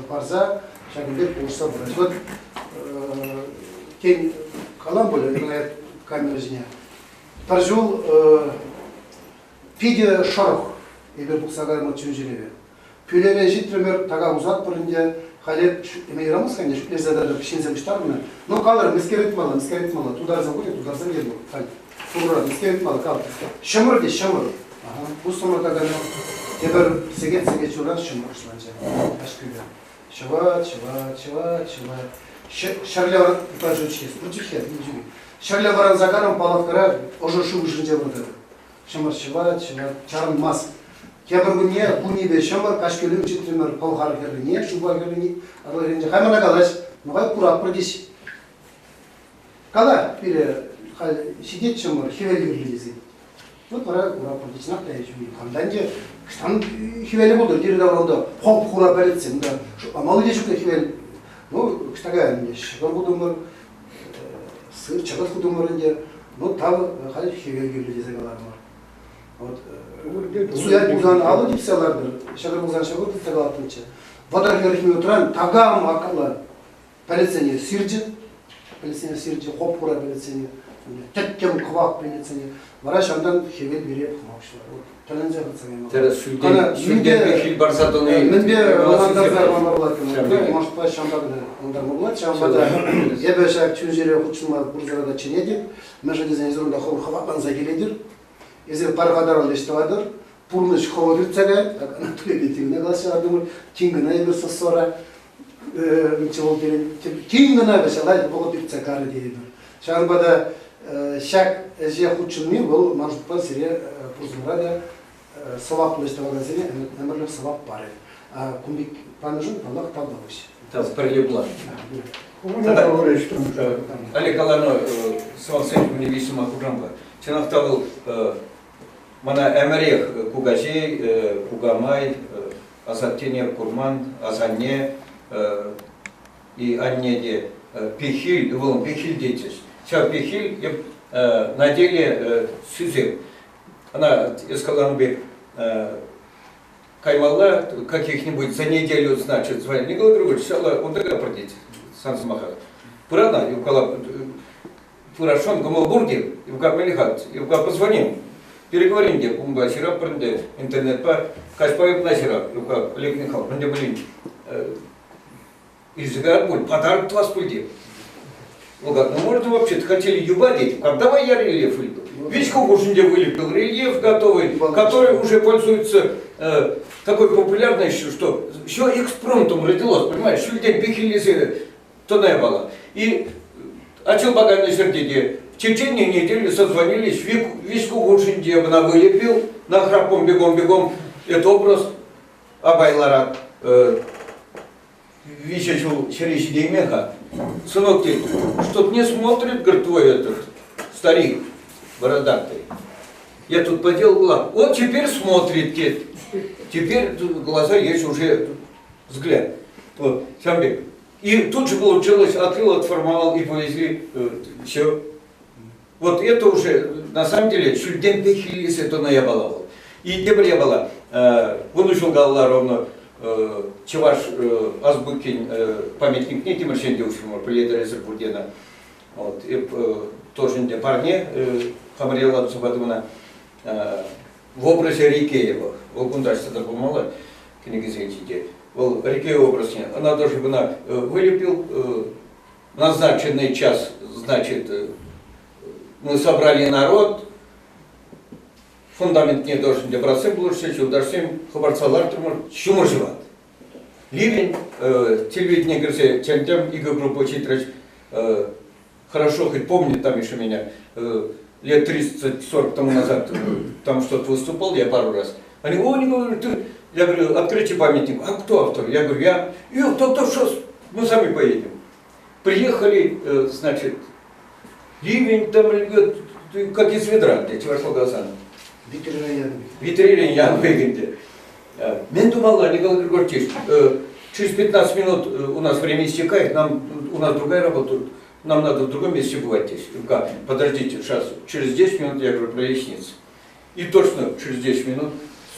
парса ҫакӑн пек пулӑшса пырать. Вот тен, Калам пулӗ камера ҫине. Пӗр ҫул питӗ шӑрӑх эпир тухса кайрӑмӑр чун-чӗрепе. Пӳлӗме ҫитрӗмӗр, така усатпӑр ӗнтӗ. Халӗ шӳтлеме юрамасть-ха ӗнтӗ, шӳтлесе тӑрӑп, ҫынсем пуҫтарӑннӑ. Ну, калӑр, мӗскер ыйтмалла, мӗскер ыйтмалла? Тутарсем пулӗ, тутарсем те пур. Халь турра, мӗскер ыйтмалла, кал. Ҫӑмӑр те ҫӑмӑр. Ага, пуссӑмӑр такана. Тепӗр сехет-сехет ҫурран ҫӑмӑр пуҫланчӗ. Каҫкӳле. Ҫӑвать, ҫӑвать, ҫӑвать, ҫӑвать. Ҫӗрле ытла ҫут ҫитес. Пурччӗ-ҫке, Ҫӗрле вӑранса карӑм палаткӑра ӑшӑ шыв ӑшӗнче выртатӑп. Ҫӑмӑр ҫӑвать, ҫӑвать, чарӑнмасть. Тепӗр кунне кунӗпе ҫӑмӑр, каҫкӳлӗм ҫитрӗмӗр Пӑлхар хӗррине, Шупа хӗррине, Атӑл хӗрринче. Хай мана калаҫ, ну-ха куратпӑр теҫ. Кала пире, халь ҫитет ҫӑмӑр, хӗвел кирлӗ тесе. Вот вара куратпӑр те, чӑнах та хамтан те кӑштан хӗвелӗ пултӑр, йӗри-тавралта хоп-хура пӗлӗтсем да, шутламалли те ҫук та хӗвел. Ну, кӑшта каян ҫӑкӑр хутӑмӑр, сыр, чӑкӑт хутӑмӑр ӗнтӗ. Ну, тав халь хӗвел кирлӗ тесе каларӑмӑр. Вот, суять пулсан алӑ типсе лартӑр, ҫӑкӑр пулсан ҫӑкӑр тытса калаттӑмччӗ. 30-40 минутран такам аккала пӗлӗтсене сирчӗ, пӗлӗтсене сирчӗ, хоп-хура пӗлӗтсене, тӗттӗм кӑвак пӗлӗтсене. Вара ҫантан хӗвел пире пӑхма пуҫларӗ. Вот, тӗлӗнсе хытса каймалла. Тӗрӗс, ҫӳлтен, ҫӳлтен пехил парса тӑни. Мӗнпе ӑнлантарса пама пулать кӑна? Может, ҫавӑнпа кӑна ӑнлантарма пулать. Ҫавӑнпа та эпӗ ҫак чун-чӗре хутшӑнма пурсӑра та чӗнетӗп. Мӗншӗн тесен эсир унта хӑвӑр хӑватланса килетӗр. Эсир пархатарлӑ ӗҫ тӑватӑр. Пурнӑҫ хӑвӑр иртсе каять. Анатолий Петровна калаҫса лартӑмӑр. Тин кӑна эпир соссора вӑл пирӗн тин кӑна вӗҫ вӑхӑт иртсе карӗ тейӗпӗр. Ҫавӑнпа та ҫак ӗҫе хутшӑнни вӑл ман шутпа сире пурсӑмӑра та сӑваплӑ ӗҫ тӑвакансене ӗмӗрлӗх сӑвап парӗ. Кун пек панӑшӑн, паллах, тавтапуҫ. Тав, пӗрле пулар. Олег каланӑ сӑмахсен умне виҫ сӑмах хушам-ха. Чӑнах та вӑл мана ӗмӗрех кукаҫей, кукамай, асаттене курман, асанне и анне те пехил, ывӑлӑм пехил тетчӗҫ. Ҫав пехил эп на деле сӳсеп. Ӑна эс каланӑ пек каймалла каких-нибудь за неделю, значит, звонит Николай Григорьевич, ҫалла унта пӗртет сан сӑмаха. Пырана, юкала пырашшӑн кӑмӑл пур те, Ивка мӗн-ха, Ивка позвоним, переговорим те, унпа ҫырап ӗнтӗ интернетпа, каҫпа юпна ҫырап, Ивка Олег Михайлович, мӗн те пулин илсе каять пуль, подарок тӑвас пуль те. Ну как, ну можно вообще-то хотели юба деть, как давай я рельеф вылеплю. Весь хушинде вылепил рельеф готовый, который уже пользуется такой популярностью, что все экспромтом родилось, понимаешь, ҫӳлтен пехиллесе тӑна япала. И Ачил Баганный ҫӗрте в течение недели созвонились, весь хушинде ӑна вылепил, нахрапом бегом-бегом этот образ абайларак виҫӗ ҫул ҫӗре ҫитеймен-ха. Сынок тет, чтоб не смотрит, говорит, твой этот старик бородатый. Я тут поделал глаз. Он теперь смотрит, тет. Теперь глаза есть уже взгляд. Вот, Самбек. И тут же получилось, открыл, отформовал и повезли. Все. Вот это уже, на самом деле, ҫӳлтен пехиллесе тӑнӑ япала вӑл. И тепӗр япала. Вунӑ ҫул калла ровно чӑваш азбукин памятникне Тимӗрҫенте уҫрӑмӑр, пӗлетӗр пуртена. Вот, эп тоже ӗнтӗ парне хамӑр яла туса патӑмӑна в образе Рикеева. Вӑл кунта ӑҫта пулмалла кӗнекесенче те. Вӑл Рикеев образне, ӑна тоже кӑна вылепил, назначенный час, значит, мы собрали народ, фундаментне тоже ӗнтӗ братсем пулӑшрӗҫ, юлташсем хӑпартса лартрӑмӑр, ҫумӑр ҫӑвать. Ливень телевидение кӗрсе чӗнтӗм, икӗ группа ҫитрӗҫ. Хорошо, хоть помнит там еще меня, лет 30-40 тому назад там что-то выступал я пару раз. Они, о, Николай, ты... Я говорю, открытие памятник. А кто автор? Я говорю, я. И кто, что, мы сами поедем. Приехали, значит, ливень там льет, как из ведра, где Чевашла Гасан. Витрина Ян выгонде. Мен думала, Николай Григорьевич, через 15 минут у нас время истекает, нам, у нас другая работа, нам надо в другом месте бывать здесь. Подождите, сейчас, через 10 минут, я говорю, прояснится. И точно через 10 минут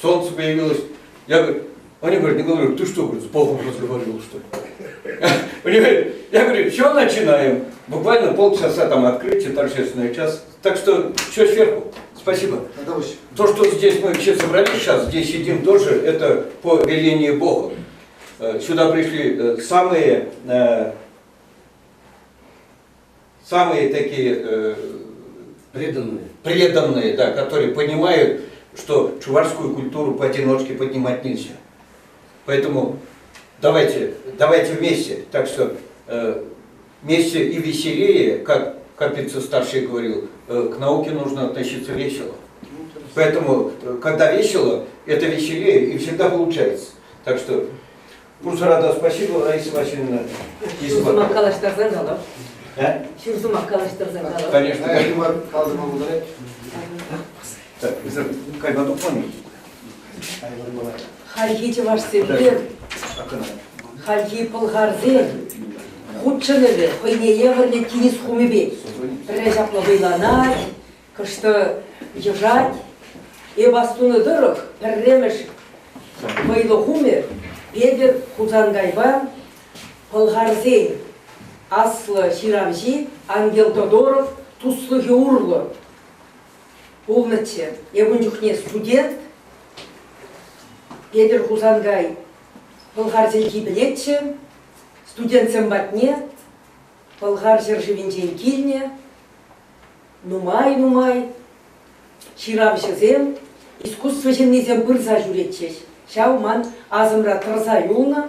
солнце появилось. Я говорю, они говорят, Николай Григорьевич, ты что, говорит, с Богом разговаривал, что ли? Я говорю, все, начинаем. Буквально полчаса там открытие, торжественный час. Так что все сверху. Спасибо. То, что здесь мы все собрались сейчас, здесь сидим тоже, это по велению Бога. Сюда пришли самые, самые такие преданные. Преданные, да, которые понимают, что чувашскую культуру поодиночке поднимать нельзя. Поэтому давайте, давайте вместе. Так что вместе и веселее, как Капица-старший говорил, к науке нужно относиться весело. Поэтому, когда весело, это веселее и всегда получается. Так что, Пурсарада, спасибо, Раиса Васильевна. Ҫур калаҫтарсан калав. Ҫур сӑмах калаҫтарсан калав. Конечно. Так, кайма тухман. Хальхи чӑвашсемпе хальхи пӑлхарсен хутшӑнӑвӗ хӑйне евӗрлӗ тинӗс хумӗпе пӗрре ҫапла вӑйланать, кӑштӑ йӑшать. Эп астунӑ тӑрӑх пӗрремӗш вӑйлӑ хумӗ Петӗр Хусанкайпа пӑлхарсен аслӑ ҫыравҫи Ангел Тодоров туслӑхӗ урлӑ пулнӑччӗ. Эп ун чухне студент, Петӗр Хусанкай пӑлхар чӗлхи пӗлетчӗ, студентсем патне Пӑлхар ҫӗршывӗнчен килнӗ нумай-нумай ҫыравҫӑсем, искусство ҫыннисем пырса ҫӳретчӗҫ. Ҫав ман асӑмра тӑрса юлнӑ,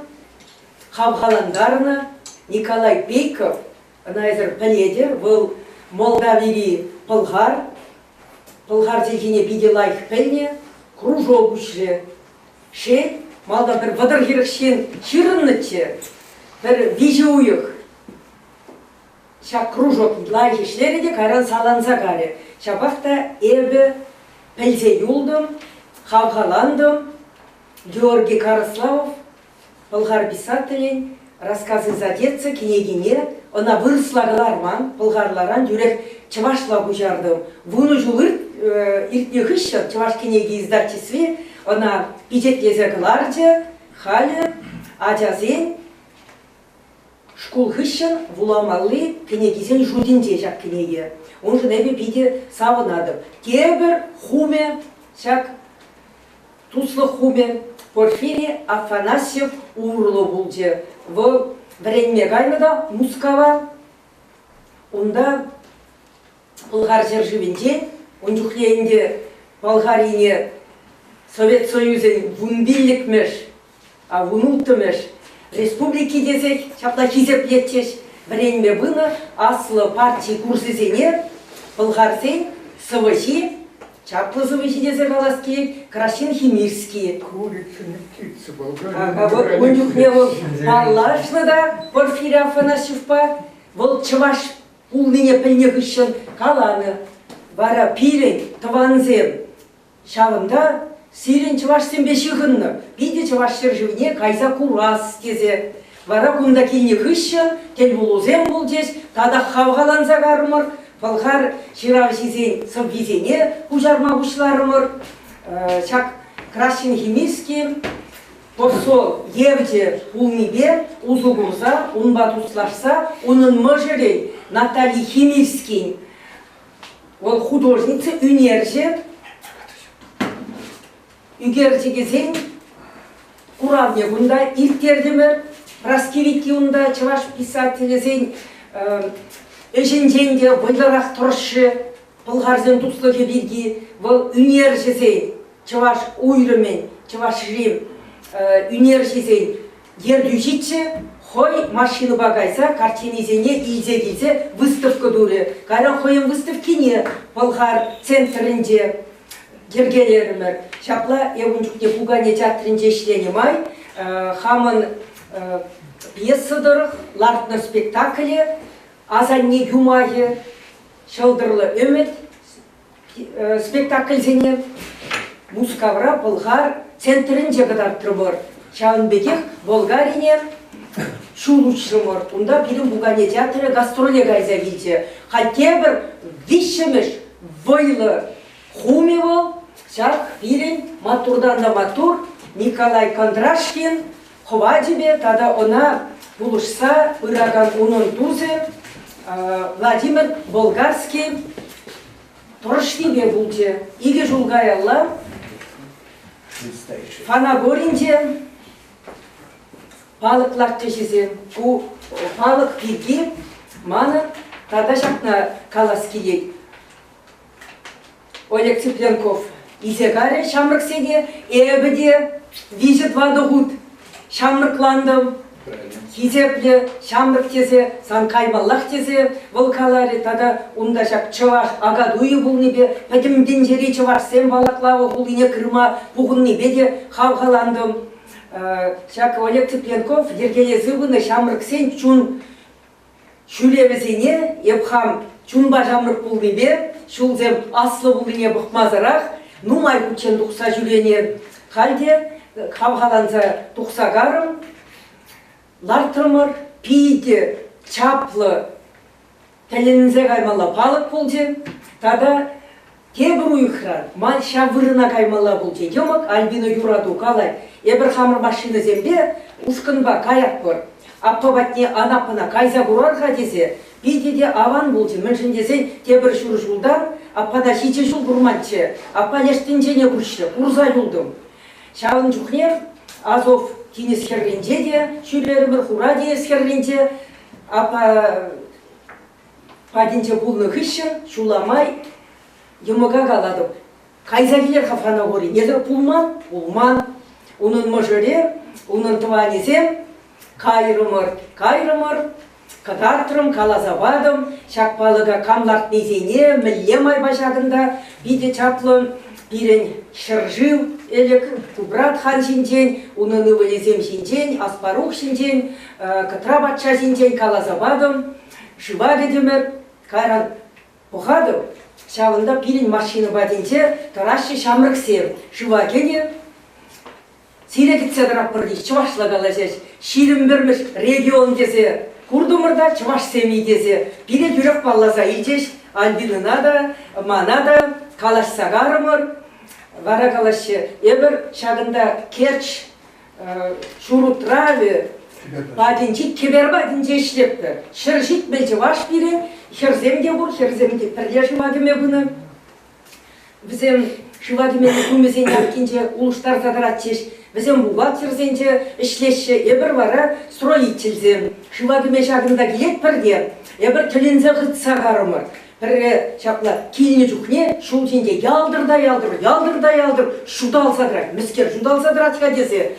хавхалантарнӑ Николай Пейков, ӑна эсӗр пӗлетӗр, вӑл Молдавири пӑлхар, пӑлхар чӗлхине питӗ лайӑх пӗлнӗ, кружок уҫрӗ. Шел, малтан пӗр 30-40 ҫын ҫырӑннӑччӗ, пӗр виҫӗ уйӑх ҫак кружок лайӑх ӗҫлерӗ те кайран саланса кайрӗ. Ҫапах та эпӗ пӗлсе юлтӑм, хавхалантӑм. Георгий Караславов пӑлхар писателӗн «Рассказы за детство» кӗнекине ӑна вырӑсла кӑларман, пӑлхарларан тӳрех чӑвашла куҫартӑм. Вунӑ ҫул иртнӗ хыҫҫӑн Чӑваш кӗнеке издательстви ӑна пичетлесе кӑларчӗ. Халӗ ачасен шкул хыҫҫӑн вуламалли кӗнекисен шутӗнче ҫак кӗнеке. Уншӑн эпӗ питӗ савӑнатӑп. Тепӗр хумӗ ҫак туслӑх хумӗ Порфирий Афанасьев урлӑ пулчӗ. Вӑл вӗренме кайнӑ та Мускава. Унта Пӑлхар ҫӗршывӗнчен, ун чухне ӗнтӗ Пӑлхарине Совет Союзӗн вунпиллӗкмӗш, вунулттӑмӗш республики тесех ҫапла хисеплетчӗҫ, вӗренме пынӑ аслӑ парти курсӗсене пӑлхарсен сӑвӑҫи, чаплӑ сӑвӑҫи тесе калас килет, Краҫҫын Химирский. Курица не птица, Ага, вот ун чухне вӑл паллашнӑ та Порфирий Афанасьевпа, вӑл чӑваш пулнине пӗлнӗ хыҫҫӑн каланӑ. Вара пирӗн тӑвансем ҫавӑнта сирӗн чӑвашсемпе ҫыхӑннӑ, питӗ чӑваш ҫӗршывне кайса курас тесе. Вара кунта килнӗ хыҫҫӑн тӗлпулусем пулчӗҫ, татах хавхаланса карӑмӑр, пӑлхар ҫыравҫисен сӑввисене куҫарма пуҫларӑмӑр. Ҫак Краҫҫын Химиски посол евчӗ пулнипе усӑ курса, унпа туслашса унӑн мӑшӑрӗн Наталья Химирскин, вӑл художница, ӳнерҫӗ, ӳкерчӗкӗсен куравне кунта ирттертӗмӗр. Праски Витти унта чӑваш писателӗсен ӗҫӗнчен те вӑйлӑрах тӑрӑшрӗ. Пӑлхарсен туслӑхӗ пирки вӑл ӳнерҫӗсен чӑваш уйрӑмӗн Чӑвашри ӳнерҫисен ертӳҫиччӗ, хӑй машинӑпа кайса картинисене илсе килсе выставка турӗ. Кайран хӑйӗн выставкине Пӑлхар центрӗнче йӗркелерӗмӗр. Ҫапла эп ун чухне пукане театрӗнче ӗҫленӗ май хамӑн пьеса тӑрӑх лартнӑ спектакле Асанне юмахӗ, Ҫӑлтӑрлӑ ӗмӗт спектакльсене Мускавра Пӑлхар центрӗнче кӑтартрӑмӑр. Ҫавӑн пекех Болгарине ҫул уҫрӑмӑр. Унта пирӗн пукане театрӗ гастроле кайса килчӗ. Халь тепӗр виҫҫӗмӗш вӑйлӑ хумӗ вӑл ҫак пирӗн маттуртан та маттур Николай Кондрашкин хӑвачӗпе тата ӑна пулӑшса пыракан унӑн тусӗ. Владимир Болгарский тӑрӑшнипе пулчӗ. Икӗ ҫул каялла Фанагоринче палӑк лартрӗҫ-ҫисем. Ку палӑк пирки манӑн тата ҫакна калас килет. Олег Цыпленков илсе карӗ ҫамрӑксене. Эпӗ те виҫӗ-тӑватӑ хут ҫамрӑклантӑм. Хисеплӗ ҫамрӑк тесе, сан каймаллах тесе вӑл каларӗ. Тата унта ҫак чӑваш Акатуйӗ пулнипе, пӗтӗм тӗнчери чӑвашсем Балаклава хулине Крыма пухӑннипе те хавхалантӑм. Ҫак Олег Цыпленков йӗркелесе пынӑ ҫамрӑксен чун ҫӳревӗсене эп хам чунпа ҫамрӑк пулнипе, ҫулсем аслӑ пулнине пӑхмасӑрах нумай хутчен тухса ҫӳренӗ. Халь те хавхаланса тухса карӑм. Лартрӑмӑр, питӗ чаплӑ тӗлӗнсе каймалла палӑк пулчӗ. Тата тепӗр уйӑхран ман ҫав вырӑна каймалла пулчӗ. Йӑмӑк Альбина Юрату калать, эпир хамӑр машинӑсемпе ушкӑнпа каятпӑр. Аппа патне Анапӑна кайса курар-ха тесе питӗ те аван пулчӗ. Мӗншӗн тесен тепӗр ҫур ҫултан аппана ҫичӗ ҫул курманччӗ. Аппа леш тӗнчене куҫрӗ, курса юлтӑм. Ҫавӑн чухне Азов тинӗс хӗрринче те ҫӳрерӗмӗр, Хура тинӗс хӗрринче. Аппа патӗнче пулнӑ хыҫҫӑн ҫула май йӑмӑка калатӑп, кайса килер-ха Фанагори. Эсӗ пулман? Пулман. Унӑн мӑшӑрӗ, унӑн тӑванӗсем кайрӑмӑр, кайрӑмӑр, кӑтартрӑм, каласа патӑм. Ҫак палӑка кам лартнисене, мӗнле майпа ҫакӑнта питӗ чаплӑ пирӗн ҫӗршыв ӗлӗк Кубрат хан ҫинчен, унӑн ывӑлӗсем ҫинчен, Аспарух ҫинчен, Кӑтра патша ҫинчен каласа патӑм. Шыва кӗтӗмӗр. Кайран пӑхатӑп, ҫавӑнта пирӗн машина патӗнче тӑраҫҫӗ ҫамрӑксем. Шыва кӗнӗ, сире кӗтсе тӑратпӑр тет, чӑвашла калаҫаҫ. 21-мӗш регион тесе куртӑмӑр та чӑвашсем-и тесе пире тӳрех палласа илчӗҫ. Альбинӑна та, мана та калаҫса карӑмӑр. Вара калаҫҫӗ, эпӗр ҫакӑнта Керчь ҫурутравӗ патӗнчи кӗпер патӗнче ӗҫлетпӗр. 170 чӑваш пирӗн, хӗрсем те пур, хӗрсем те пӗрле шыва кӗме пынӑ. Вӗсем шыва кӗмелли тумӗсен аркинче улӑштарса тӑратчӗҫ. Вӗсем бухгалтерсенче ӗҫлеҫҫӗ, эпир вара строительсем. Шыва кӗме ҫакӑнта килетпӗр те, эпир тӗлӗнсе хытса карӑмӑр. Пӗрре ҫапла килнӗ чухне ҫул ҫинче ялтӑр та ялтӑр, ялтӑр та ялтӑр ҫуталса тӑрать. Мӗскер ҫуталса тӑрать-ха тесе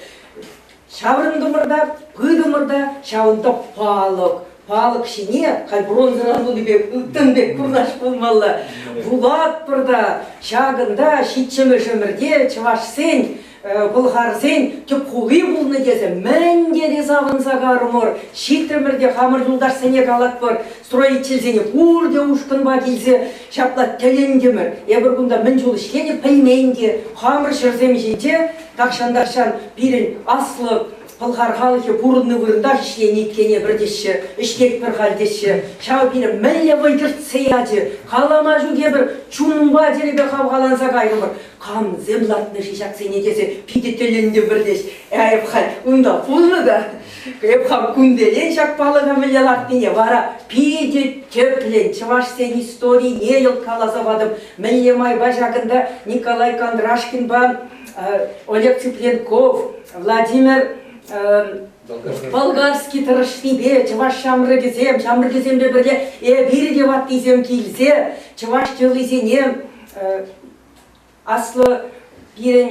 ҫаврӑнтӑмӑр та, пытӑмӑр та, ҫавӑнта палӑк. Палӑк ҫине халь бронзӑран тунӑ пек, ылтӑн пек курнаш пулмалла. Вулатпӑр та, ҫакӑнта ҫиччӗмӗш ӗмӗрте чӑвашсен пӑлхарсен тӗп хули пулнӑ тесе мӗн тери савӑнса карӑмӑр, ҫитрӗмӗр те хамӑр юлташсене калатпӑр, строительсене пурте ушкӑнпа килсе ҫапла тӗлӗнтӗмӗр. Эпир кунта мӗн чул ӗҫленӗ пӗлмен те. Хамӑр ҫӗрсем ҫинче тахҫан-тахҫан пирӗн аслӑ пӑлхар халӑхӗ пурӑннӑ вырӑнтах ӗҫленӗ иккен эпир теҫҫӗ, ӗҫлетпӗр халь теҫҫӗ. Ҫав пире мӗнле вӑй кӗртсе ячӗ, калама ҫук эпир чунпа чӗрепе хавхаланса кайрӑмӑр. Камсем лартнӑ-ши ҫаксене тесе питӗ тӗлӗнтӗм пӗрлеш. Эп халь унта пулнӑ та, эп хам кунтелен ҫак палӑка мӗнле лартнине вара питӗ тӗплӗн чӑвашсен историне йӑлт каласа патӑм. Мӗнле майпа ҫакӑнта Николай Кондрашкинпа Олег Цыпленков, Владимир Болгарский тӑрӑшнипе чӑваш ҫамрӑкӗсем, ҫамрӑкӗсемпе пӗрле эпир те ваттисем килсе чӑваш йӑлисене Аслӑ пирӗн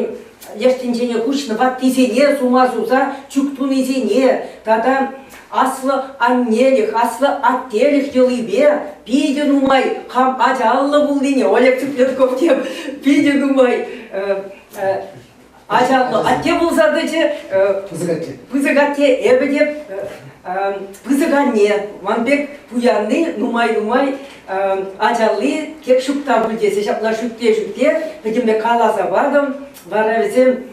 леш тӗнчене куҫнӑ ваттисене сума суса чӳк тунисене тата аслӑ аннелӗх, аслӑ аттелӗх йӑлипе питӗ нумай хам ачаллӑ пулнине Олег Цыпленков тем питӗ нумай ачаллӑ атте пулса тӑчӗ. Пысӑк атте. Пысӑк атте, эпӗ те пысӑк анне. Ман пек пуянни нумай-нумай ачалли тек ҫук та пуль тесе ҫапла шӳтле-шӳтле пӗтӗмпе каласа патӑм. Вара вӗсем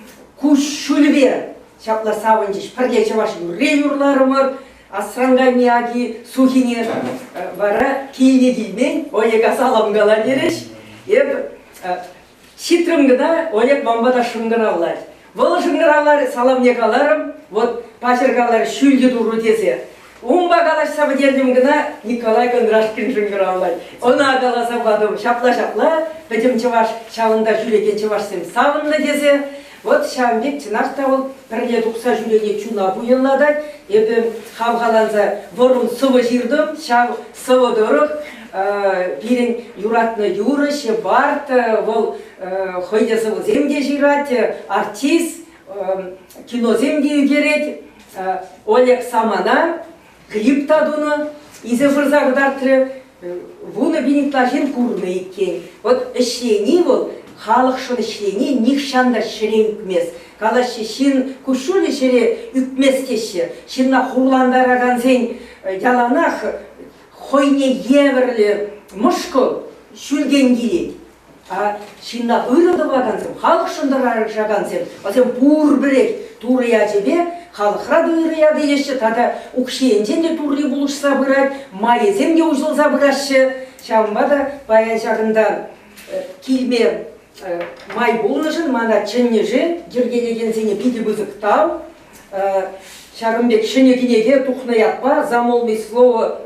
куҫҫульпе ҫапла савӑнчӗҫ. Пӗрле чӑваш юрри юрларӑмӑр, асран кайми аки сухине. Вара килне килмен Олега салам кала терӗҫ. Эп Ҫитрӗм кӑна, Олег манпа та шӑнкӑравлать. Вӑл шӑнкӑравларӗ, саламне каларӑм, вот паҫӑр каларӗ, ҫӳлте туру тесе. Унпа калаҫса пӗтертӗм кӑна, Николай Кондрашкин шӑнкӑравлать. Ӑна каласа патӑм, ҫапла-ҫапла, пӗтӗм чӑваш, ҫавӑнта ҫӳрекен чӑвашсем савӑннӑ тесе. Вот ҫавӑн пек чӑнах та вӑл пӗрле тухса ҫӳрени чуна пуянлатать. Эпӗ хавхаланса вӑрӑм сӑвӑ ҫыртӑм. Ҫав сӑвӑ тӑрӑх пирӗн юратнӑ юрӑҫ Барт, вӑл хӑй те сӑвӑсем те ҫырать, артист, киносем те ӳкерет. Олег Самана клип та тунӑ, илсе пырса кӑтартрӗ. 10,000 ытла ҫын курнӑ иккен. Вот ӗҫлени вӑл, халӑхшӑн ӗҫлени нихҫан та ҫӗре ӳкмест. Калаҫҫӗ, ҫын куҫҫулӗ ҫӗре ӳкмест теҫҫӗ. Ҫынна хурлантаракансен яланах хӑйне евӗрлӗ мӑшкӑл ҫӳлтен килет. А ҫынна ырӑ тӑвакансем, халӑхшӑн тӑрӑшакансем, вӗсем пурпӗрех Турӑ ячӗпе халӑхра та ырӑ ят илеҫҫӗ тата укҫи енчен те Турри пулӑшса пырать, майӗсем те уҫӑлса пыраҫҫӗ. Ҫавӑнпа та паян ҫакӑнта килме май пулнӑшӑн мана чӗннӗшӗн йӗркелекенсене питӗ пысӑк тав. Ҫакӑн пек ҫӗнӗ кӗнеке тухнӑ ятпа «Замолви слово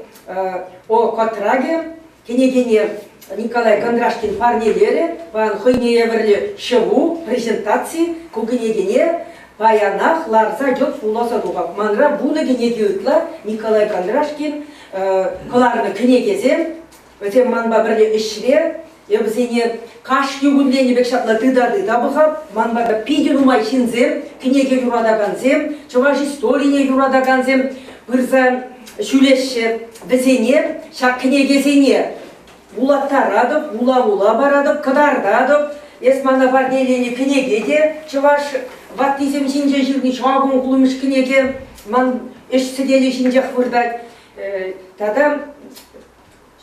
о Котраге» Кӗнекене Николай Кондрашкин парнелерӗ. Паян хӑйне евӗрлӗ ҫӑву, презентаци. Ку кӗнекене паянах ларса йӑлт вуласа тухап. Манра 10 кӗнеке ытла Николай Кондрашкин кӑларнӑ кӗнекесем. Вӗсем манпа пӗрле ӗҫре. Эп вӗсене кашни кун тенӗ пек ҫапла тыта-тыта пӑхап. Манпа та питӗ нумай ҫынсем, кӗнеке юратакансем, чӑваш историне юратакансем пырса ҫӳреҫҫӗ. Вӗсене, ҫак кӗнекесене вулаттаратӑп, вула-вула паратӑп, кӑтартатӑп. Эс мана парнеленӗ кӗнеке те чӑваш ваттисем ҫинче ҫырни ҫакӑн хулӑмӗш кӗнеке ман ӗҫ сӗтелӗ ҫинчех выртать. Тата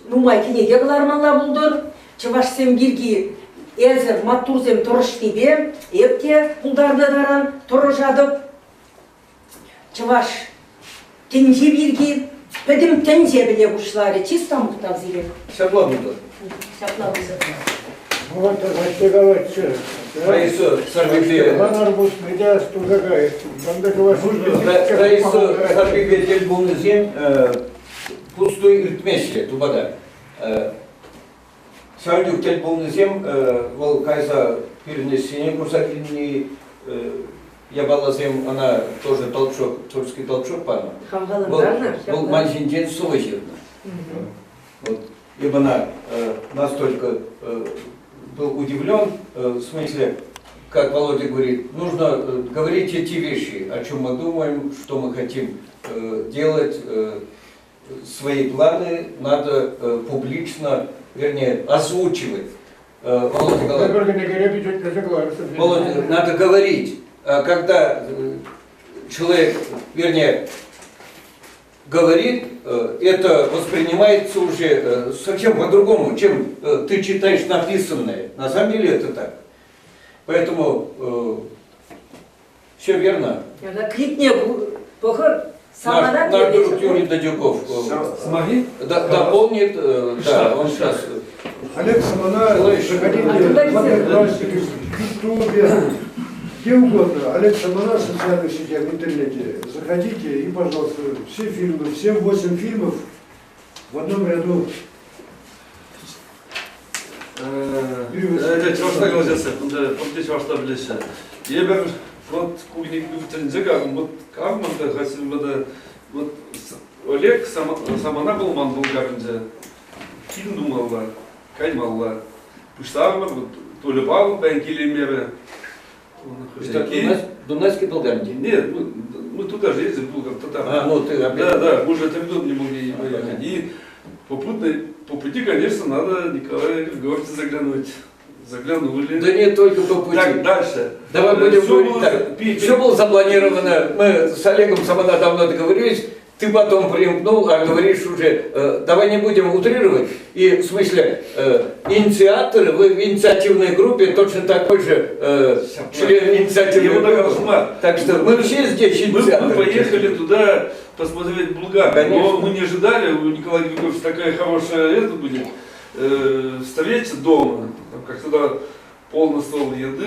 нумай кӗнеке кӑлармалла пултӑр. Чӑвашсем пирки эсӗ маттурсем тӑрӑшнипе эп те пултарнӑ таран тӑрӑшатӑп. Чӑваш тӗнчи пирки пӗтӗм тӗнче пӗле пуҫларӗ. Чыс та мухтав сире. Ҫапла пултӑр. Ҫапла пултӑр. Вот хоть калатчӗ. Раиса Сарпипе Раиса Сарпипе тӗл пулнисем пустуй иртмеҫҫӗ тупата. Ҫав чух тӗл пулнисем вӑл кайса пирӗн ӗҫсене курса килни япаласем ӑна тоже толчок, творческий толчок панӑ. Хавхалантарнӑ. Вӑл ман ҫинчен сӑвӑ ҫырнӑ. Вот. И она настолько был удивлен, в смысле, как Володя говорит, нужно говорить эти вещи, о чем мы думаем, что мы хотим делать, свои планы надо публично, вернее, озвучивать. Володя Володя, надо говорить. Когда человек, вернее, говорит, это воспринимается уже совсем по-другому, чем ты читаешь написанное. На самом деле это так. Поэтому все верно. Клипне пӑхӑр. Наш, наш друг Юрий Дадюков Смоги? дополнит, да, он сейчас. Олег Самана, заходите в Одноклассники, в Ютубе, где угодно. Олег Самана в социальных сетях, в интернете. Заходите и, пожалуйста, все фильмы, все 8 фильмов в одном ряду. Чӑвашла калаҫаҫҫӗ, кунта пурте чӑвашла пӗлеҫҫӗ. Эпир вот кухни вот кам мында вот Олег Самана пулман пулкарӗнче. Кин тумалла, каймалла. Пуҫларӑмӑр, вот Толя Павлов паян килеймерӗ. Дунайский Болгарин? Нет, мы туда же ездили, Булгар, татар. А, ну ты опять. Да, да, мы же это не могли поехать. И попутно, по пути, конечно, надо Николая Григорьевича заглянуть. Заглянули. Да не только по пути. Так, дальше. Давай будем Всё говорить было так. Все было запланировано. Мы с Олегом Самана давно договорились. Ты потом примкнул, а говоришь уже, давай не будем утрировать. И в смысле, инициаторы, вы в инициативной группе точно такой же член инициативной группы. Так что мы все здесь инициаторы. Мы поехали туда посмотреть Булгар, но мы не ожидали, у Николая Григорьевича такая хорошая это будет, встреча дома. Как тогда Полный стол еды.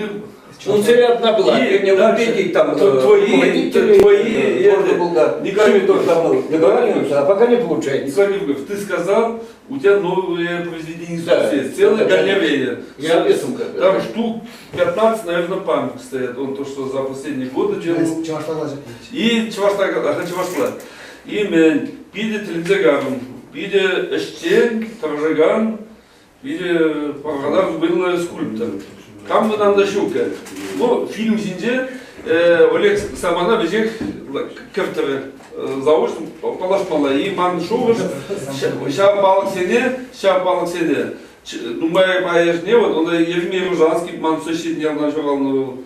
Ну, цель одна была, И не дальше убедить там твои, руководителей, твои, можно это, было, да, Николай с ними тоже там договариваемся, а пока не получается. Николай Григорьевич, ты сказал, у тебя новые произведения Да. искусства есть, целая Да, да. галерея. Я объясню, как Там это. штук 15, наверное, памятник стоят. Он то, что за последние годы делал. И чувашла, ага, чувашла. И мен пиде тилинзе пиде эшчен, тырышакан, пиде пархатар вӑйлӑ скульптор. Кам вӑтанта ҫук. Ну, фильм ҫинче Олег Самана веҫех кӗртрӗ заочно паллашмалла. И ман шухӑш ҫав палӑксене нумай пайӑшне, вот онда Еремей Ружанский, ман сосед ялдан ҫуралнӑ,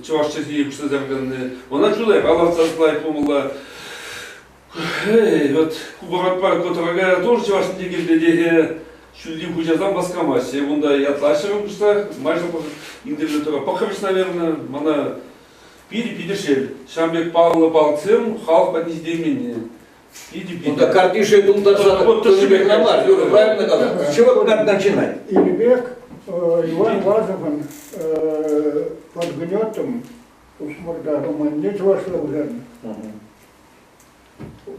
чӑваш чӗлхи пуҫласа яраканни. Она чулай, алларса пулмалла. Эй, вот Кубаратпа Котрага тоже чӑваш килде ҫӳлти хуҫасам васкамаҫҫӗ. Унта ятлаҫҫӗ пуҫлах, майже интервью пӑхрӗҫ, наверное, мана питӗ-питӗ шел. Ҫавӑн пек паллӑ палӑксем халӑх патне ҫитейменни. Питӗ-питӗ. Ну, да картиши тултарса, Вот, вот, намар, Юра, правильно говорят. С чего надо начинать? Илбек Иван Вазовӑн «Под гнетом» Усмурда романне чӑвашла куҫарнӑ.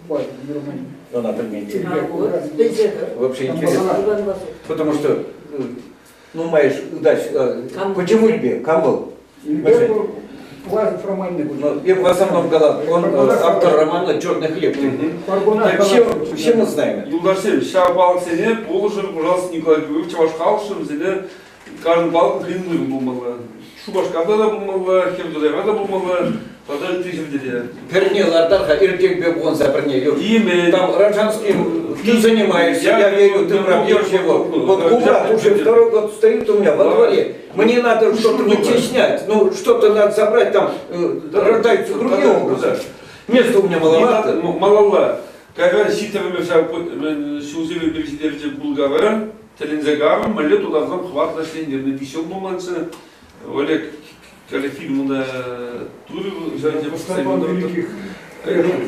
Вазовӑн романне. Ну, например, Илбек А, вот, куҫарнӑ. пӗлсе тӑр. Вообще интересно. Иван Вазов. Потому что, ну, маешь, удачи. Кам? Почему Илбек? Кам был? Илбек Вазов романне куҫарнӑ. Ну, я в основном говорил, он автор романа «Черный хлеб». Паргуна Все мы знаем это. Юлташсем, ҫав палӑксене пулӑшӑр, пожалуйста, Николай Григорьевич, чӑваш халӑхшӑн вӗсене каждый палӑк хӑйӗн вырӑн пулмалла. Шупашкарта та пулмалла, Хӗрлӗ та пулмалла, тата ытти ҫӗрте те. Пӗрне лартар-ха, иртенпе пухӑнса пӗрне. Юр. Имя. Там Рожанским ты занимаешься, я верю, ты пробьешь его. Вот Кубрат уже второй год стоит у меня во дворе. Мне надо что-то вытеснять, ну что-то надо забрать, там рождаются другие образы. Места у меня маловато. Малалла. Кайран ҫитрӗмӗр ҫав ҫулсерен ҫитерчӗ Булгара, тӗлӗнсе карӑм, мӗнле тутарсам хӑватлӑ ӗҫлентернӗ виҫел пулманччӗ. Олег кале фильмына турӗ. Великих.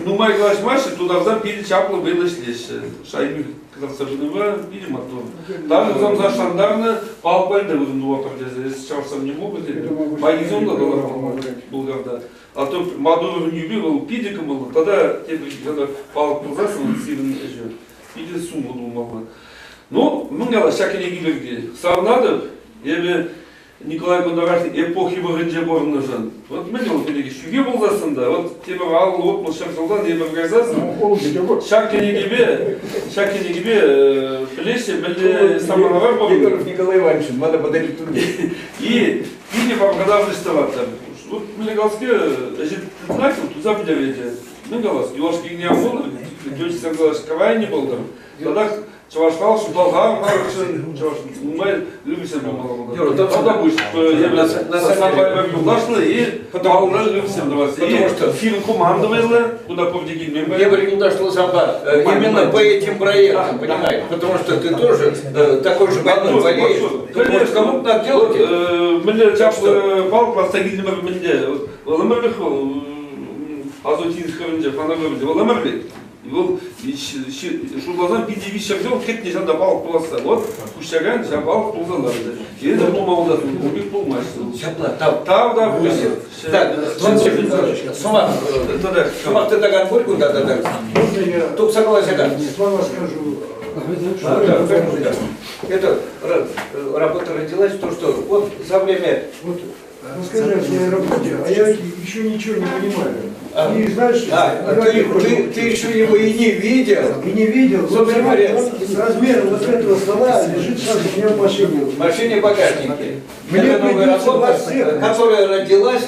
Нумай калаҫмаҫҫӗ, тутарсам питӗ чаплӑ вӑйлӑ ӗҫлеҫҫӗ. Шайми кӑтартса пынӑ питӗ маттур. Там вӗсем шантарнӑ, палӑк патне вырӑн тупатпӑр тесе, если чӑвашсем не могут, магазин да Булгарда. А то Мадуров нюби вӑл питӗ кӑмӑллӑ. Тата тепӗр палӑк пулсассӑн сирӗн ӗҫӗ питӗ сумлӑ пулмалла. Ну, мӗн калас ҫак кӗнеке пирки. Савӑнатӑп, эпӗ Николай Кондратьев эпохи вӑхӑтӗнче пурӑннӑшӑн. Вот мӗн вӑл кӗнеке ҫӳхе пулсассӑн та, вот тепӗр 50 60 ҫӗр ҫултан эпӗ кайсассӑн, ҫак кӗнекепе пӗлеҫҫӗ, мӗнле саманара пурӑннӑ. Егоров Николай Иванович, надо подарить трубе. И питӗ пархатарлӑ тӑваттӑр. Вот мӗнле калас-ке, ӗҫе тытӑнать, туса пӗтерет. Мӗн калас, юлашки не пулнӑ, тетя калас, крайне пултӑм. Татах чӑваш халӑхшӑн, болгар халӑхшӑн, чӑваш нумай ырӑсем пулмалла. Юра, Тавта пуҫ, на самом деле- юлташлӑ и паллӑ ырӑсем тӑвас. Потому что- Фильм командовали, куда пурте килмен. Я говорю, юлташлӑ санпа, именно по этим проектам, понимаешь? Потому что ты тоже такой же больной болеешь. Может, кому-то надо делать это? Мӗнле чаплӑ палӑк лартса килтӗмӗр мӗнле. Вӑл ӗмӗрлӗх вӑл Азотин хырӑнче, фонограммӗнче, вӑл ӗмӗрлӗх. Вӑл шутласан питӗ виҫҫӗр ҫул кӗтнӗ ҫанта палӑк пуласса. Вот куҫҫакан ҫав палӑк пулса ларчӗ. Эсӗ пулмалла, ун пек пулмасть. Ҫапла, тав. Тав та пуҫ. Так, сӑмах, Тата сӑмах тытакан пур кунта тата. Можно я Тухса калаҫакан. слова скажу? Да. Это работа родилась, то, что вот за время Вот расскажи о своей работе, а я еще ничего не понимаю. А. И знаешь, А, я ты, не хожу. ты еще его и не видел. И не видел. Вот Собственно говоря, с размером вот этого стола лежит сейчас у меня в машине. В машине багажнике. Мне Это новая придется работа, вас всех. которая родилась,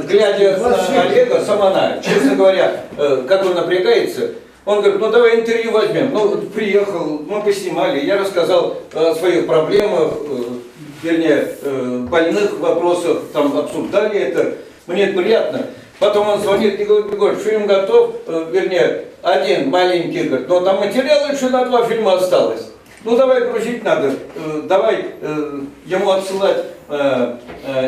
глядя Вас на всех. Олега Самана, честно говоря, как он напрягается, он говорит: «Ну давай интервью возьмем». Ну, вот приехал, мы поснимали, я рассказал о своих проблемах, вернее, больных вопросах, там обсуждали это, мне это приятно. Потом он звонит: «Николай Григорьевич, фильм готов», вернее, один маленький, говорит, но там материал еще на два фильма осталось. Ну давай грузить надо, давай ему отсылать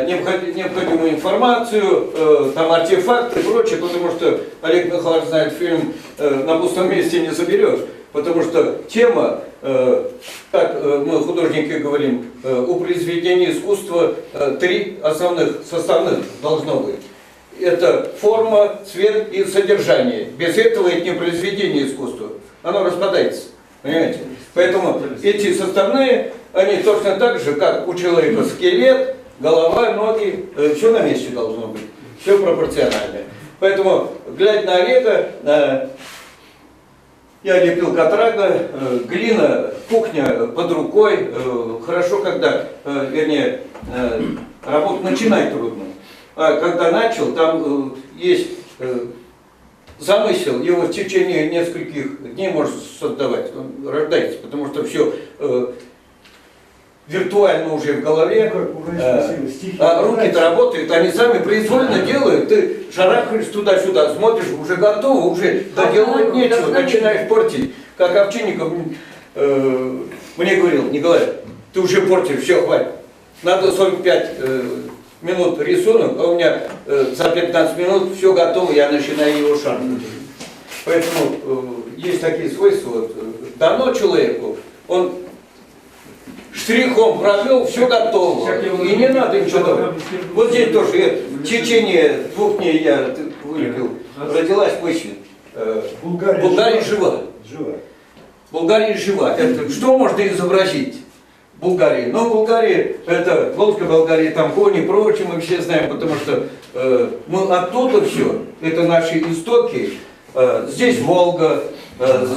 необходимую информацию, там артефакты и прочее, потому что Олег Михайлович знает, фильм на пустом месте не соберешь. Потому что тема, как мы, художники, говорим, у произведения искусства три основных составных должно быть. Это форма, цвет и содержание. Без этого это не произведение искусства. Оно распадается. Понимаете? Поэтому эти составные, они точно так же, как у человека скелет, голова, ноги, все на месте должно быть. Все пропорционально. Поэтому, глядя на Олега, я лепил катрага, глина, кухня под рукой. Хорошо, когда, вернее, работу начинать трудно. А когда начал, там есть замысел, его в течение нескольких дней можно создавать, он рождается, потому что все виртуально уже в голове, а руки-то работают, они сами произвольно делают, ты шарахаешь туда-сюда, смотришь, уже готово, уже доделывать нечего, начинаешь портить. Как Овчинников мне говорил: Николай, ты уже портишь, все, хватит, надо 45 минут рисунок, а у меня за 15 минут все готово, я начинаю его шаркать. Поэтому есть такие свойства, вот, дано человеку, он штрихом провел, все готово, и не надо ничего давать. Вот здесь тоже в течение 2 дней я вылепил, родилась мысль, Булгария жива. Булгария жива. Это что можно изобразить? Булгарии. Но Булгария, это Волжская Болгария, там кони и прочее, мы все знаем, потому что мы оттуда все, это наши истоки. Здесь Волга,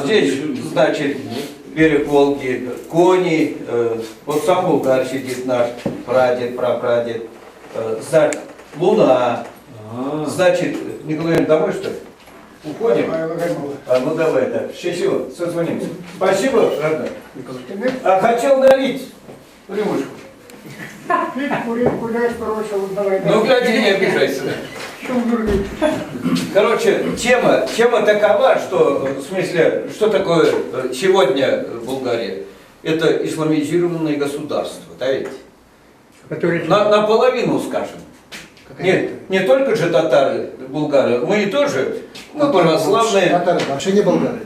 здесь, значит, берег Волги, кони, вот сам Булгар сидит наш, прадед, прапрадед, значит, Луна, значит, Николай, домой что ли? Уходим? А, ну давай, да. Счастливо, созвонимся. Спасибо, родной. А хотел налить рюмочку. Ну, гляди, не обижайся. Короче, тема такова, что, в смысле, что такое сегодня Булгария? Это исламизированное государство, да ведь? Наполовину, скажем. Нет, не только же татары, булгары, мы и тоже, мы православные. Татары вообще не болгары.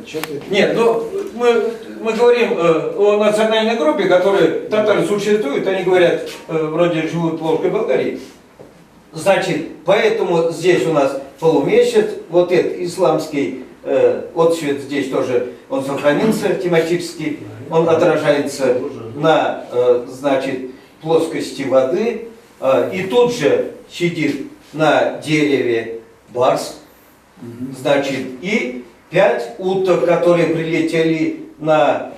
Нет, ну мы говорим о национальной группе, которые татары существуют, они говорят, вроде живут в Волжской Болгарии. Значит, поэтому здесь у нас полумесяц, вот этот исламский отсвет здесь тоже, он сохранился тематически, он отражается на, значит, плоскости воды, и тут же сидит на дереве барс, значит, и 5 уток, которые прилетели на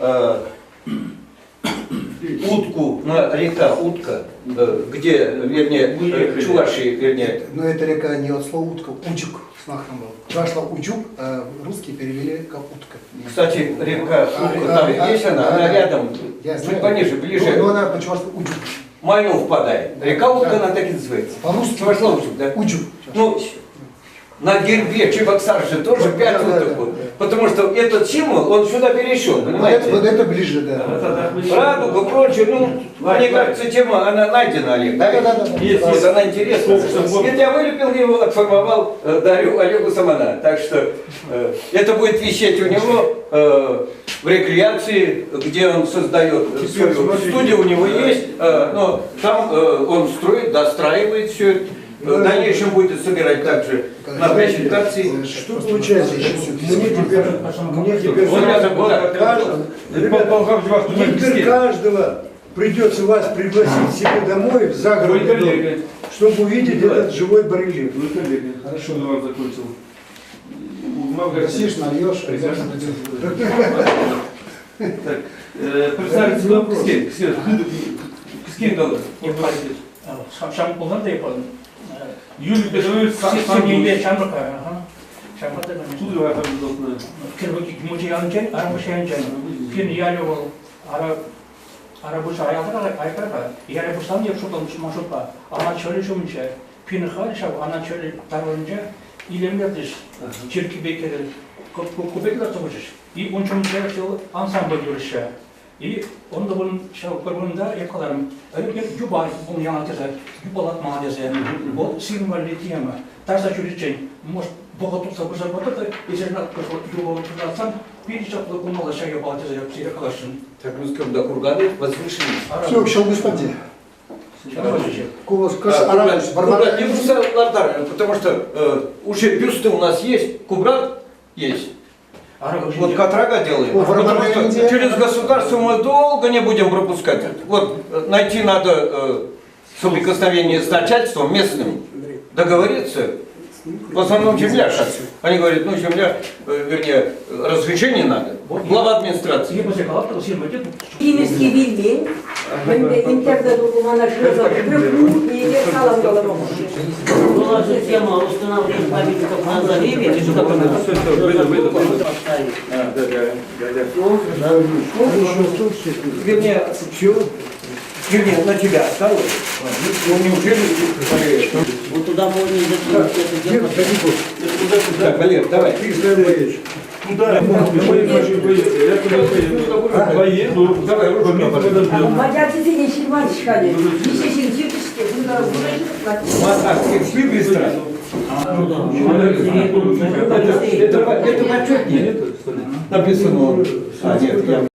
утку, на река Утка, где, вернее, чуваши, вернее. Но эта река не от слова утка, учук с махом был. Чувашла учук, а русские перевели как утка. Кстати, река Утка, там есть она, рядом, чуть пониже, ближе. Но она по-чувашски учук. Майну впадает. Река Утка, она так и называется. По-русски. Чувашла Учук, да? Учук. Ну, на гербе Чебоксар же тоже 5 уток. Потому что этот символ, он сюда перешел, понимаете? Вот это ближе, да. Радуга, прочее, ну, мне кажется, тема, она найдена, Олег, да? Да. Нет, она интересна. Нет, я вылепил его, отформовал, дарю Олегу Самана. Так что это будет висеть у него в рекреации, где он создает свою студию, у него есть, но там он строит, достраивает все это. В дальнейшем будет собирать также на презентации. Что получается? Мне теперь каждого придется вас пригласить себе домой в загородный дом, чтобы увидеть этот живой барельеф. Хорошо, закончил. Просишь, нальешь. Так, представить вам Кскин, Шам булган да yapalım. Юлий Петрович Семье Шамрака, ага. Шамрака. Тут Мучи янчен, ара янчен. Пин ялю ара ара буша аятра аятра. Ялю буштан яп шутан машутpa. Ана чөлü шумче. Пин хал шав ана чөлü тарвынча илемлердиш. Чирки бекер. Купетлер тумыш. И он чумче шул ансамбль юрыша. И он вон ҫав пӗр вырӑнта эп каларӑм, ӗлӗк юпа пулнӑ яла тесе, юпалатма тесе. Вот сирӗн валли тема. Тарса ҫӳриччен, может, вӑхӑт тухса пырса пӑтӑр та, эсир юпа тытсан, питӗ чаплӑ пулмалла ҫак япала тесе сире каласшӑн. Так, ну скажем, да, курганы возвышенные. Все, ҫӑлкуҫ патне. Кубрат не лардар, потому что уже бюсты у нас есть, Кубрат есть. Вот Катрага делаем. Потому что через государство мы долго не будем пропускать. Вот найти надо соприкосновение с начальством местным, договориться. В основном земля сейчас. Они говорят, ну земля, вернее, разрешение надо. Глава администрации. Тимирский вилмен, интернет мана Была же тема установления памятников на заливе. Поставить. Вернее, все, вернее, на тебя осталось. Ну, неужели... Вот туда можно и закинуть это дело. Так, Валер, давай. Куда? Я туда поеду. Поеду. Давай, ручку Мадяцисене ҫырман шкале. Виҫе ҫын ҫыртӑшке, кунта Шли быстро. Это почетнее. Написано. А, нет, я